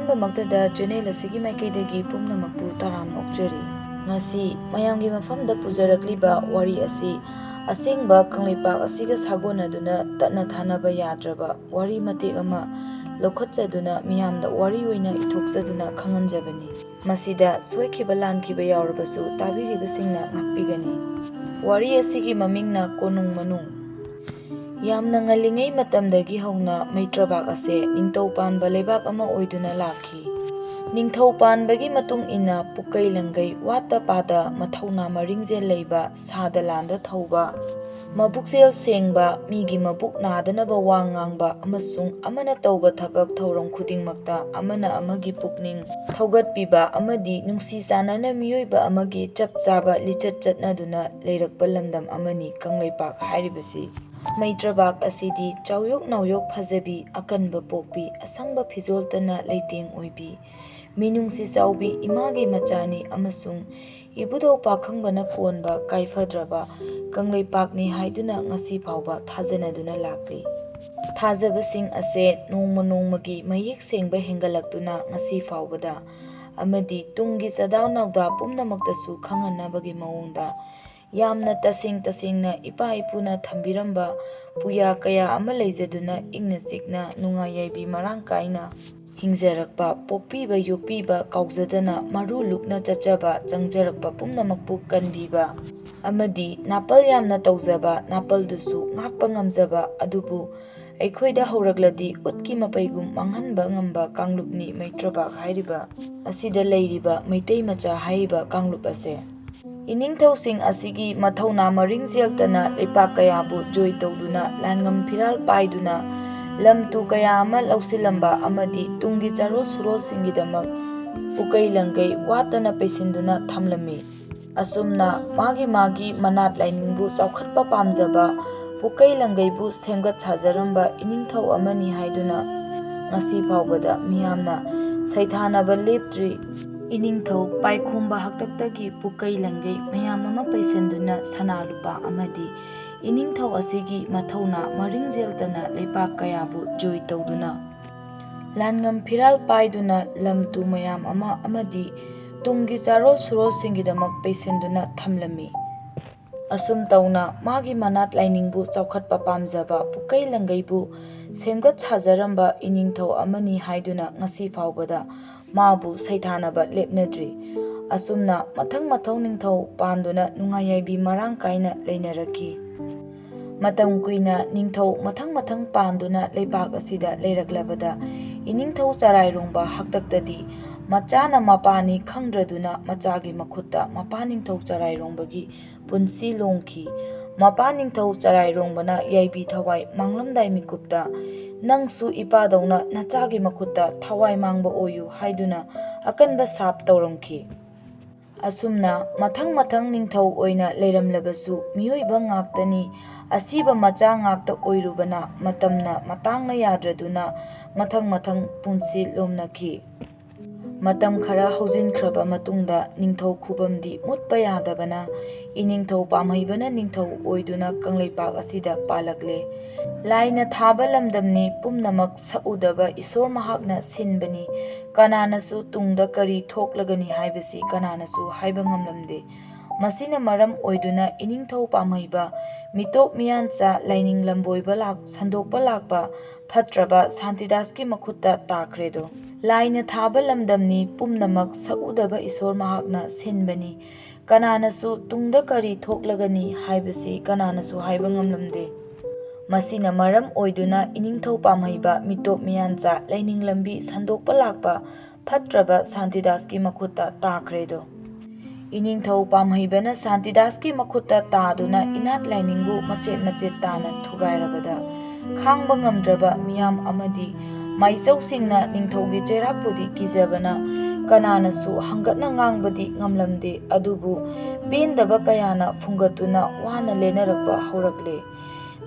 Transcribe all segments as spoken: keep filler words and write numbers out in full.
ꯑꯍꯥꯟꯕꯃꯛꯇꯗ channel ꯑꯁꯤꯒꯤ ꯃꯥꯏꯀꯩꯗꯒꯤ ꯄꯨꯝꯅꯃꯛꯄꯨ ꯇꯔꯥꯝꯅ ꯑꯣꯛꯆꯔꯤ꯫ ꯉꯁꯤ ꯃꯌꯥꯝꯒꯤ ꯃꯐꯝꯗ ꯄꯨꯖꯔꯛꯂꯤꯕ ꯋꯥꯔꯤ ꯑꯁꯤ ꯑꯁꯦꯡꯕ ꯀꯪꯂꯩꯄꯥꯛ ꯑꯁꯤꯒ ꯁꯥꯒꯣꯟꯅꯗꯨꯅ ꯇꯠꯅ ꯊꯥꯅꯕ ꯌꯥꯗ꯭ꯔꯕ ꯋꯥꯔꯤ ꯃꯇꯦꯛ ꯑꯃ ꯂꯧꯈꯠꯆꯗꯨꯅ ꯃꯤꯌꯥꯝꯗ ꯋꯥꯔꯤ ꯑꯣꯏꯅ ꯏꯊꯣꯛꯆꯗꯨꯅ ꯈꯪꯍꯟꯖꯕꯅꯤ꯫ ꯃꯁꯤꯗ ꯁꯣꯏꯈꯤꯕ ꯂꯥꯟꯈꯤꯕ ꯌꯥꯎꯔꯕꯁꯨ ꯇꯥꯕꯤꯔꯤꯕꯁꯤꯡꯅ ꯉꯥꯛꯄꯤꯒꯅꯤ꯫ ꯋꯥꯔꯤ ꯑꯁꯤꯒꯤ ꯃꯃꯤꯡꯅ ꯀꯣꯅꯨꯡ ꯃꯅꯨꯡ꯫ ꯌꯥꯝꯅ ꯉꯜꯂꯤꯉꯩ ꯃꯇꯝꯗꯒꯤ ꯍꯧꯅ ꯃꯩꯇ꯭ꯔꯕꯥꯛ ꯑꯁꯦ ꯅꯤꯡꯊꯧ ꯄꯥꯟꯕ ꯂꯩꯕꯥꯛ ꯑꯃ ꯑꯣꯏꯗꯨꯅ ꯂꯥꯛꯈꯤ꯫ ꯅꯤꯡꯊꯧ ꯄꯥꯟꯕꯒꯤ ꯃꯇꯨꯡ ꯏꯟꯅ ꯄꯨꯀꯩ ꯂꯪꯒꯩ ꯋꯥꯠꯇ ꯄꯥꯗ ꯃꯊꯧꯅꯥ ꯃꯔꯤꯡꯖꯦꯜ ꯂꯩꯕ, ꯁꯥꯗ ꯂꯥꯟꯗ ꯊꯧꯕ, ꯃꯕꯨꯛꯆꯦꯜ ꯁꯦꯡꯕ, ꯃꯤꯒꯤ ꯃꯕꯨꯛ ꯅꯥꯗꯅꯕ ꯋꯥ ꯉꯥꯡꯕ ꯑꯃꯁꯨꯡ ꯑꯃꯅ ꯇꯧꯕ ꯊꯕꯛ ꯊꯧꯔꯝ ꯈꯨꯗꯤꯡꯃꯛꯇ ꯑꯃꯅ ꯑꯃꯒꯤ ꯄꯨꯛꯅꯤꯡ ꯊꯧꯒꯠꯄꯤꯕ ꯑꯃꯗꯤ ꯅꯨꯡꯁꯤ ꯆꯥꯟꯅꯅ ꯃꯤꯑꯣꯏꯕ ꯑꯃꯒꯤ ꯆꯞ ꯆꯥꯕ ꯂꯤꯆꯠ ꯆꯠꯅꯗꯨꯅ ꯂꯩꯔꯛꯄ ꯂꯝꯗꯝ ꯑꯃꯅꯤ ꯀꯪꯂꯩꯄꯥꯛ ꯍꯥꯏꯔꯤꯕꯁꯤ꯫ ꯃꯩꯇ꯭ꯔꯕꯥꯛ ꯑꯁꯤꯗꯤ ꯆꯥꯎꯌꯣꯛ ꯅꯥꯎꯌꯣꯛ ꯐꯖꯕꯤ, ꯑꯀꯟꯕ ꯄꯣꯛꯄꯤ, ꯑꯁꯪꯕ ꯐꯤꯖꯣꯜꯇꯅ ꯂꯩꯇꯦꯡ ꯑꯣꯏꯕꯤ, ꯃꯤꯅꯨꯡꯁꯤ ꯆꯥꯎꯕꯤ ꯏꯃꯥꯒꯤ ꯃꯆꯥꯅꯤ ꯑꯃꯁꯨꯡ ꯏꯕꯨꯙꯧ ꯄꯥꯈꯪꯕꯅ ꯀꯣꯟꯕ ꯀꯥꯏꯐꯗ꯭ꯔꯕ ꯀꯪꯂꯩꯄꯥꯛꯅꯤ ꯍꯥꯏꯗꯨꯅ ꯉꯁꯤ ꯐꯥꯎꯕ ꯊꯥꯖꯅꯗꯨꯅ ꯂꯥꯛꯂꯤ꯫ ꯊꯥꯖꯕꯁꯤꯡ ꯑꯁꯦ ꯅꯣꯡꯃ ꯅꯣꯡꯃꯒꯤ ꯃꯌꯦꯛ ꯁꯦꯡꯕ ꯍꯦꯟꯒꯠꯂꯛꯇꯨꯅ ꯉꯁꯤ ꯐꯥꯎꯕꯗ ꯑꯃꯗꯤ ꯇꯨꯡꯒꯤ ꯆꯗꯥ ꯅꯥꯎꯗꯥ ꯄꯨꯝꯅꯃꯛꯇꯁꯨ ꯈꯪꯍꯟꯅꯕꯒꯤ ꯃꯑꯣꯡꯗ ꯌꯥꯝꯅ ꯇꯁꯦꯡ ꯇꯁꯦꯡꯅ ꯏꯄꯥ ꯏꯄꯨꯅ ꯊꯝꯕꯤꯔꯝꯕ ꯄꯨꯌꯥ ꯀꯌꯥ ꯑꯃ ꯂꯩꯖꯗꯨꯅ ꯏꯪꯅ ꯆꯤꯛꯅ ꯅꯨꯡꯉꯥꯏ ꯌꯥꯏꯕꯤ ꯃꯔꯥꯡ ꯀꯥꯏꯅ ꯍꯤꯡꯖꯔꯛꯄ, ꯄꯣꯛꯄꯤꯕ ꯌꯣꯛꯄꯤꯕ ꯀꯥꯎꯖꯗꯅ ꯃꯔꯨ ꯂꯨꯛꯅ ꯆꯠꯆꯕ ꯆꯪꯖꯔꯛꯄ ꯄꯨꯝꯅꯃꯛꯄꯨ ꯀꯟꯕꯤꯕ ꯑꯃꯗꯤ ꯅꯥꯄꯜ ꯌꯥꯝꯅ ꯇꯧꯖꯕ, ꯅꯥꯄꯜꯗꯨꯁꯨ ꯉꯥꯛꯄ ꯉꯝꯖꯕ ꯑꯗꯨꯕꯨ ꯑꯩꯈꯣꯏꯗ ꯍꯧꯔꯛꯂꯗꯤ ꯎꯠꯀꯤ ꯃꯄꯩꯒꯨꯝ ꯃꯥꯡꯍꯟꯕ ꯉꯝꯕ ꯀꯥꯡꯂꯨꯞꯅꯤ ꯃꯩꯇ꯭ꯔꯕꯥꯛ ꯍꯥꯏꯔꯤꯕ ꯑꯁꯤꯗ ꯂꯩꯔꯤꯕ ꯃꯩꯇꯩ ꯃꯆꯥ ꯍꯥꯏꯔꯤꯕ ꯀꯥꯡꯂꯨꯞ ꯑꯁꯦ꯫ ꯏꯅꯤꯡꯊꯧꯁꯤꯡ ꯑꯁꯤꯒꯤ ꯃꯊꯧꯅꯥ ꯃꯔꯤꯡ ꯆꯦꯜꯇꯅ ꯂꯩꯄꯥꯛ ꯀꯌꯥꯕꯨ ꯖꯣꯏ ꯇꯧꯗꯨꯅ ꯂꯥꯟꯉꯝ ꯐꯤꯔꯥꯜ ꯄꯥꯏꯗꯨꯅ ꯂꯝ ꯇꯨ ꯀꯌꯥ ꯑꯃ ꯂꯧꯁꯤꯜꯂꯝꯕ ꯑꯃꯗꯤ ꯇꯨꯡꯒꯤ ꯆꯥꯔꯣꯜ ꯁꯨꯔꯣꯜꯁꯤꯡꯒꯤꯗꯃꯛ ꯄꯨꯀꯩ ꯂꯪꯒꯩ ꯋꯥꯠꯇꯅ ꯄꯩꯁꯤꯟꯗꯨꯅ ꯊꯝꯂꯝꯃꯤ꯫ ꯑꯁꯨꯝꯅ ꯃꯥꯒꯤ ꯃꯥꯒꯤ ꯃꯅꯥꯠ ꯂꯥꯏꯅꯤꯡꯕꯨ ꯆꯥꯎꯈꯠꯄ ꯄꯥꯝꯖꯕ, ꯄꯨꯀꯩ ꯂꯪꯒꯩꯕꯨ ꯁꯦꯝꯒꯠ ꯁꯥꯖꯔꯝꯕ ꯏꯅꯤꯡꯊꯧ ꯑꯃꯅꯤ ꯍꯥꯏꯗꯨꯅ ꯉꯁꯤ ꯐꯥꯎꯕꯗ ꯃꯤꯌꯥꯝꯅ ꯁꯩꯊꯥꯅꯕ ꯂꯦꯞꯇ꯭ꯔꯤ꯫ ꯏꯅꯤꯡꯊꯧ ꯄꯥꯏꯈꯣꯝꯕ ꯍꯥꯛꯇꯛꯇꯒꯤ ꯄꯨꯀꯩ ꯂꯪꯒꯩ ꯃꯌꯥꯝ ꯑꯃ ꯄꯩꯁꯤꯟꯗꯨꯅ ꯁꯅꯥ ꯂꯨꯄꯥ ꯑꯃꯗꯤ ꯏꯅꯤꯡꯊꯧ ꯑꯁꯤꯒꯤ ꯃꯊꯧꯅꯥ ꯃꯔꯤꯡ ꯆꯦꯜꯇꯅ ꯂꯩꯄꯥꯛ ꯀꯌꯥꯕꯨ ꯖꯣꯏ ꯇꯧꯗꯨꯅ ꯂꯥꯟꯉꯝ ꯐꯤꯔꯥꯜ ꯄꯥꯏꯗꯨꯅ ꯂꯝ ꯇꯨ ꯃꯌꯥꯝ ꯑꯃ ꯑꯃꯗꯤ ꯇꯨꯡꯒꯤ ꯆꯥꯔꯣꯜ ꯁꯨꯔꯣꯜꯁꯤꯡꯒꯤꯗꯃꯛ ꯄꯩꯁꯟꯗꯨꯅ ꯊꯝꯂꯝꯃꯤ꯫ ꯑꯁꯨꯝ ꯇꯧꯅ ꯃꯥꯒꯤ ꯃꯅꯥꯠ ꯂꯥꯏꯅꯤꯡꯕꯨ ꯆꯥꯎꯈꯠꯄ ꯄꯥꯝꯖꯕ ꯄꯨꯀꯩ ꯂꯪꯒꯩꯕꯨ ꯁꯦꯝꯒꯠ ꯁꯥꯖꯔꯝꯕ ꯏꯅꯤꯡꯊꯧ ꯑꯃꯅꯤ ꯍꯥꯏꯗꯨꯅ ꯉꯁꯤ ꯐꯥꯎꯕꯗ ꯃꯥꯕꯨ ꯁꯩꯊꯥꯅꯕ ꯂꯦꯞꯅꯗ꯭ꯔꯤ꯫ ꯑꯁꯨꯝꯅ ꯃꯊꯪ ꯃꯊꯧ ꯅꯤꯡꯊꯧ ꯄꯥꯟꯗꯨꯅ ꯅꯨꯡꯉꯥꯏ ꯌꯥꯏꯕꯤ ꯃꯔꯥꯡ ꯀꯥꯏꯅ ꯂꯩꯅꯔꯛꯈꯤ꯫ ꯃꯇꯝ ꯀꯨꯏꯅ ꯅꯤꯡꯊꯧ ꯃꯊꯪ ꯃꯊꯪ ꯄꯥꯟꯗꯨꯅ ꯂꯩꯕꯥꯛ ꯑꯁꯤꯗ ꯂꯩꯔꯛꯂꯕꯗ ꯏꯅꯤꯡꯊꯧ ꯆꯔꯥꯏꯔꯣꯡꯕ ꯍꯥꯛꯇꯛꯇꯗꯤ ꯃꯆꯥꯅ ꯃꯄꯥꯅꯤ ꯈꯪꯗ꯭ꯔꯗꯨꯅ ꯃꯆꯥꯒꯤ ꯃꯈꯨꯠꯇ ꯃꯄꯥ ꯅꯤꯡꯊꯧ ꯆꯔꯥꯏꯔꯣꯡꯕꯒꯤ ꯄꯨꯟꯁꯤ ꯂꯣꯡꯈꯤ꯫ ꯃꯄꯥ ꯅꯤꯡꯊꯧ ꯆꯔꯥꯏꯔꯣꯡꯕꯅ ꯌꯥꯏꯕꯤ ꯊꯋꯥꯏ ꯃꯥꯡꯂꯝꯗꯥꯏ ꯃꯤꯀꯨꯞꯇ ꯅꯪꯁꯨ ꯏꯄꯥꯗꯧꯅ ꯅꯆꯥꯒꯤ ꯃꯈꯨꯠꯇ ꯊꯋꯥꯏ ꯃꯥꯡꯕ ꯑꯣꯏꯌꯨ ꯍꯥꯏꯗꯨꯅ ꯑꯀꯟꯕ ꯁꯥꯞ ꯇꯧꯔꯝꯈꯤ꯫ ꯑꯁꯨꯝꯅ ꯃꯊꯪ ꯃꯊꯪ ꯅꯤꯡꯊꯧ ꯑꯣꯏꯅ ꯂꯩꯔꯝꯂꯕꯁꯨ ꯃꯤꯑꯣꯏꯕ ꯉꯥꯛꯇꯅꯤ꯫ ꯑꯁꯤꯕ ꯃꯆꯥ ꯉꯥꯛꯇ ꯑꯣꯏꯔꯨꯕꯅ ꯃꯇꯝꯅ ꯃꯇꯥꯡꯅ ꯌꯥꯗ꯭ꯔꯗꯨꯅ ꯃꯊꯪ ꯃꯊꯪ ꯄꯨꯟꯁꯤ ꯂꯣꯝꯅꯈꯤ꯫ ꯃꯇꯝ ꯈꯔ ꯍꯧꯖꯤꯟꯈ꯭ꯔꯕ ꯃꯇꯨꯡꯗ ꯅꯤꯡꯊꯧ ꯈꯨꯕꯝꯗꯤ ꯃꯨꯠꯄ ꯌꯥꯗꯕꯅ ꯏꯅꯤꯡꯊꯧ ꯄꯥꯝꯍꯩꯕꯅ ꯅꯤꯡꯊꯧ ꯑꯣꯏꯗꯨꯅ ꯀꯪꯂꯩꯄꯥꯛ ꯑꯁꯤꯗ ꯄꯥꯜꯂꯛꯂꯦ꯫ ꯂꯥꯏꯅ ꯊꯥꯕ ꯂꯝꯗꯝꯅꯤ, ꯄꯨꯝꯅꯃꯛ ꯁꯛꯎꯗꯕ ꯏꯁꯣꯔ ꯃꯍꯥꯛꯅ ꯁꯤꯟꯕꯅꯤ꯫ ꯀꯅꯥꯅꯁꯨ ꯇꯨꯡꯗ ꯀꯔꯤ ꯊꯣꯛꯂꯒꯅꯤ ꯍꯥꯏꯕꯁꯤ ꯀꯅꯥꯅꯁꯨ ꯍꯥꯏꯕ ꯉꯝꯂꯝꯗꯦ꯫ ꯃꯁꯤꯅ ꯃꯔꯝ ꯑꯣꯏꯗꯨꯅ ꯏꯅꯤꯡꯊꯧ ꯄꯥꯝꯍꯩꯕ ꯃꯤꯇꯣꯞ ꯃꯤꯌꯥꯟꯆꯥ ꯂꯥꯏꯅꯤꯡ ꯂꯝꯕꯣꯏꯕ ꯂꯥꯛ-, ꯁꯟꯗꯣꯛꯄ ꯂꯥꯛꯄ ꯐꯠꯇ꯭ꯔꯕ ꯁꯥꯟꯇꯤꯗꯥꯁꯀꯤ ꯃꯈꯨꯠꯇ ꯇꯥꯈ꯭ꯔꯦꯗꯣ꯫ ꯂꯥꯏꯅ ꯊꯥꯕ ꯂꯝꯗꯝꯅꯤ, ꯄꯨꯝꯅꯃꯛ ꯁꯛꯎꯗꯕ ꯏꯁꯣꯔ ꯃꯍꯥꯛꯅ ꯁꯤꯟꯕꯅꯤ꯫ ꯀꯅꯥꯅꯁꯨ ꯇꯨꯡꯗ ꯀꯔꯤ ꯊꯣꯛꯂꯒꯅꯤ ꯍꯥꯏꯕꯁꯤ ꯀꯅꯥꯅꯁꯨ ꯍꯥꯏꯕ ꯉꯝꯂꯝꯗꯦ꯫ ꯃꯁꯤꯅ ꯃꯔꯝ ꯑꯣꯏꯗꯨꯅ ꯏꯅꯤꯡꯊꯧ ꯄꯥꯝꯍꯩꯕ ꯃꯤꯇꯣꯞ ꯃꯤꯌꯥꯟꯆꯥ ꯂꯥꯏꯅꯤꯡ ꯂꯝꯕꯤ ꯁꯟꯗꯣꯛꯄ ꯂꯥꯛꯄ ꯐꯠꯇ꯭ꯔꯕ ꯁꯥꯟꯇꯤꯗꯥꯁꯀꯤ ꯃꯈꯨꯠꯇ ꯇꯥꯈ꯭ꯔꯦꯗꯣ꯫ ꯏꯅꯤꯡꯊꯧ ꯄꯥꯝꯍꯩꯕꯅ ꯁꯥꯟꯇꯤꯗꯥꯁꯀꯤ ꯃꯈꯨꯠꯇ ꯇꯥꯗꯨꯅ ꯏꯅꯥꯠ ꯂꯥꯏꯅꯤꯡꯕꯨ ꯃꯆꯦꯠ ꯃꯆꯦꯠ ꯇꯥꯅ ꯊꯨꯒꯥꯏꯔꯕꯗ ꯈꯥꯡꯕ ꯉꯝꯗ꯭ꯔꯕ ꯃꯤꯌꯥꯝ ꯑꯃꯗꯤ ꯃꯥꯏꯆꯧꯁꯤꯡꯅ ꯅꯤꯡꯊꯧꯒꯤ ꯆꯩꯔꯥꯛꯄꯨꯗꯤ ꯀꯤꯖꯕꯅ ꯀꯅꯥꯅꯁꯨ ꯍꯪꯒꯠꯅ ꯉꯥꯡꯕꯗꯤ ꯉꯝꯂꯝꯗꯦ꯫ ꯑꯗꯨꯕꯨ ꯄꯦꯟꯗꯕ ꯀꯌꯥꯅ ꯐꯨꯡꯒꯠꯇꯨꯅ ꯋꯥꯅ ꯂꯦꯟꯅꯔꯛꯄ ꯍꯧꯔꯛꯂꯦ꯫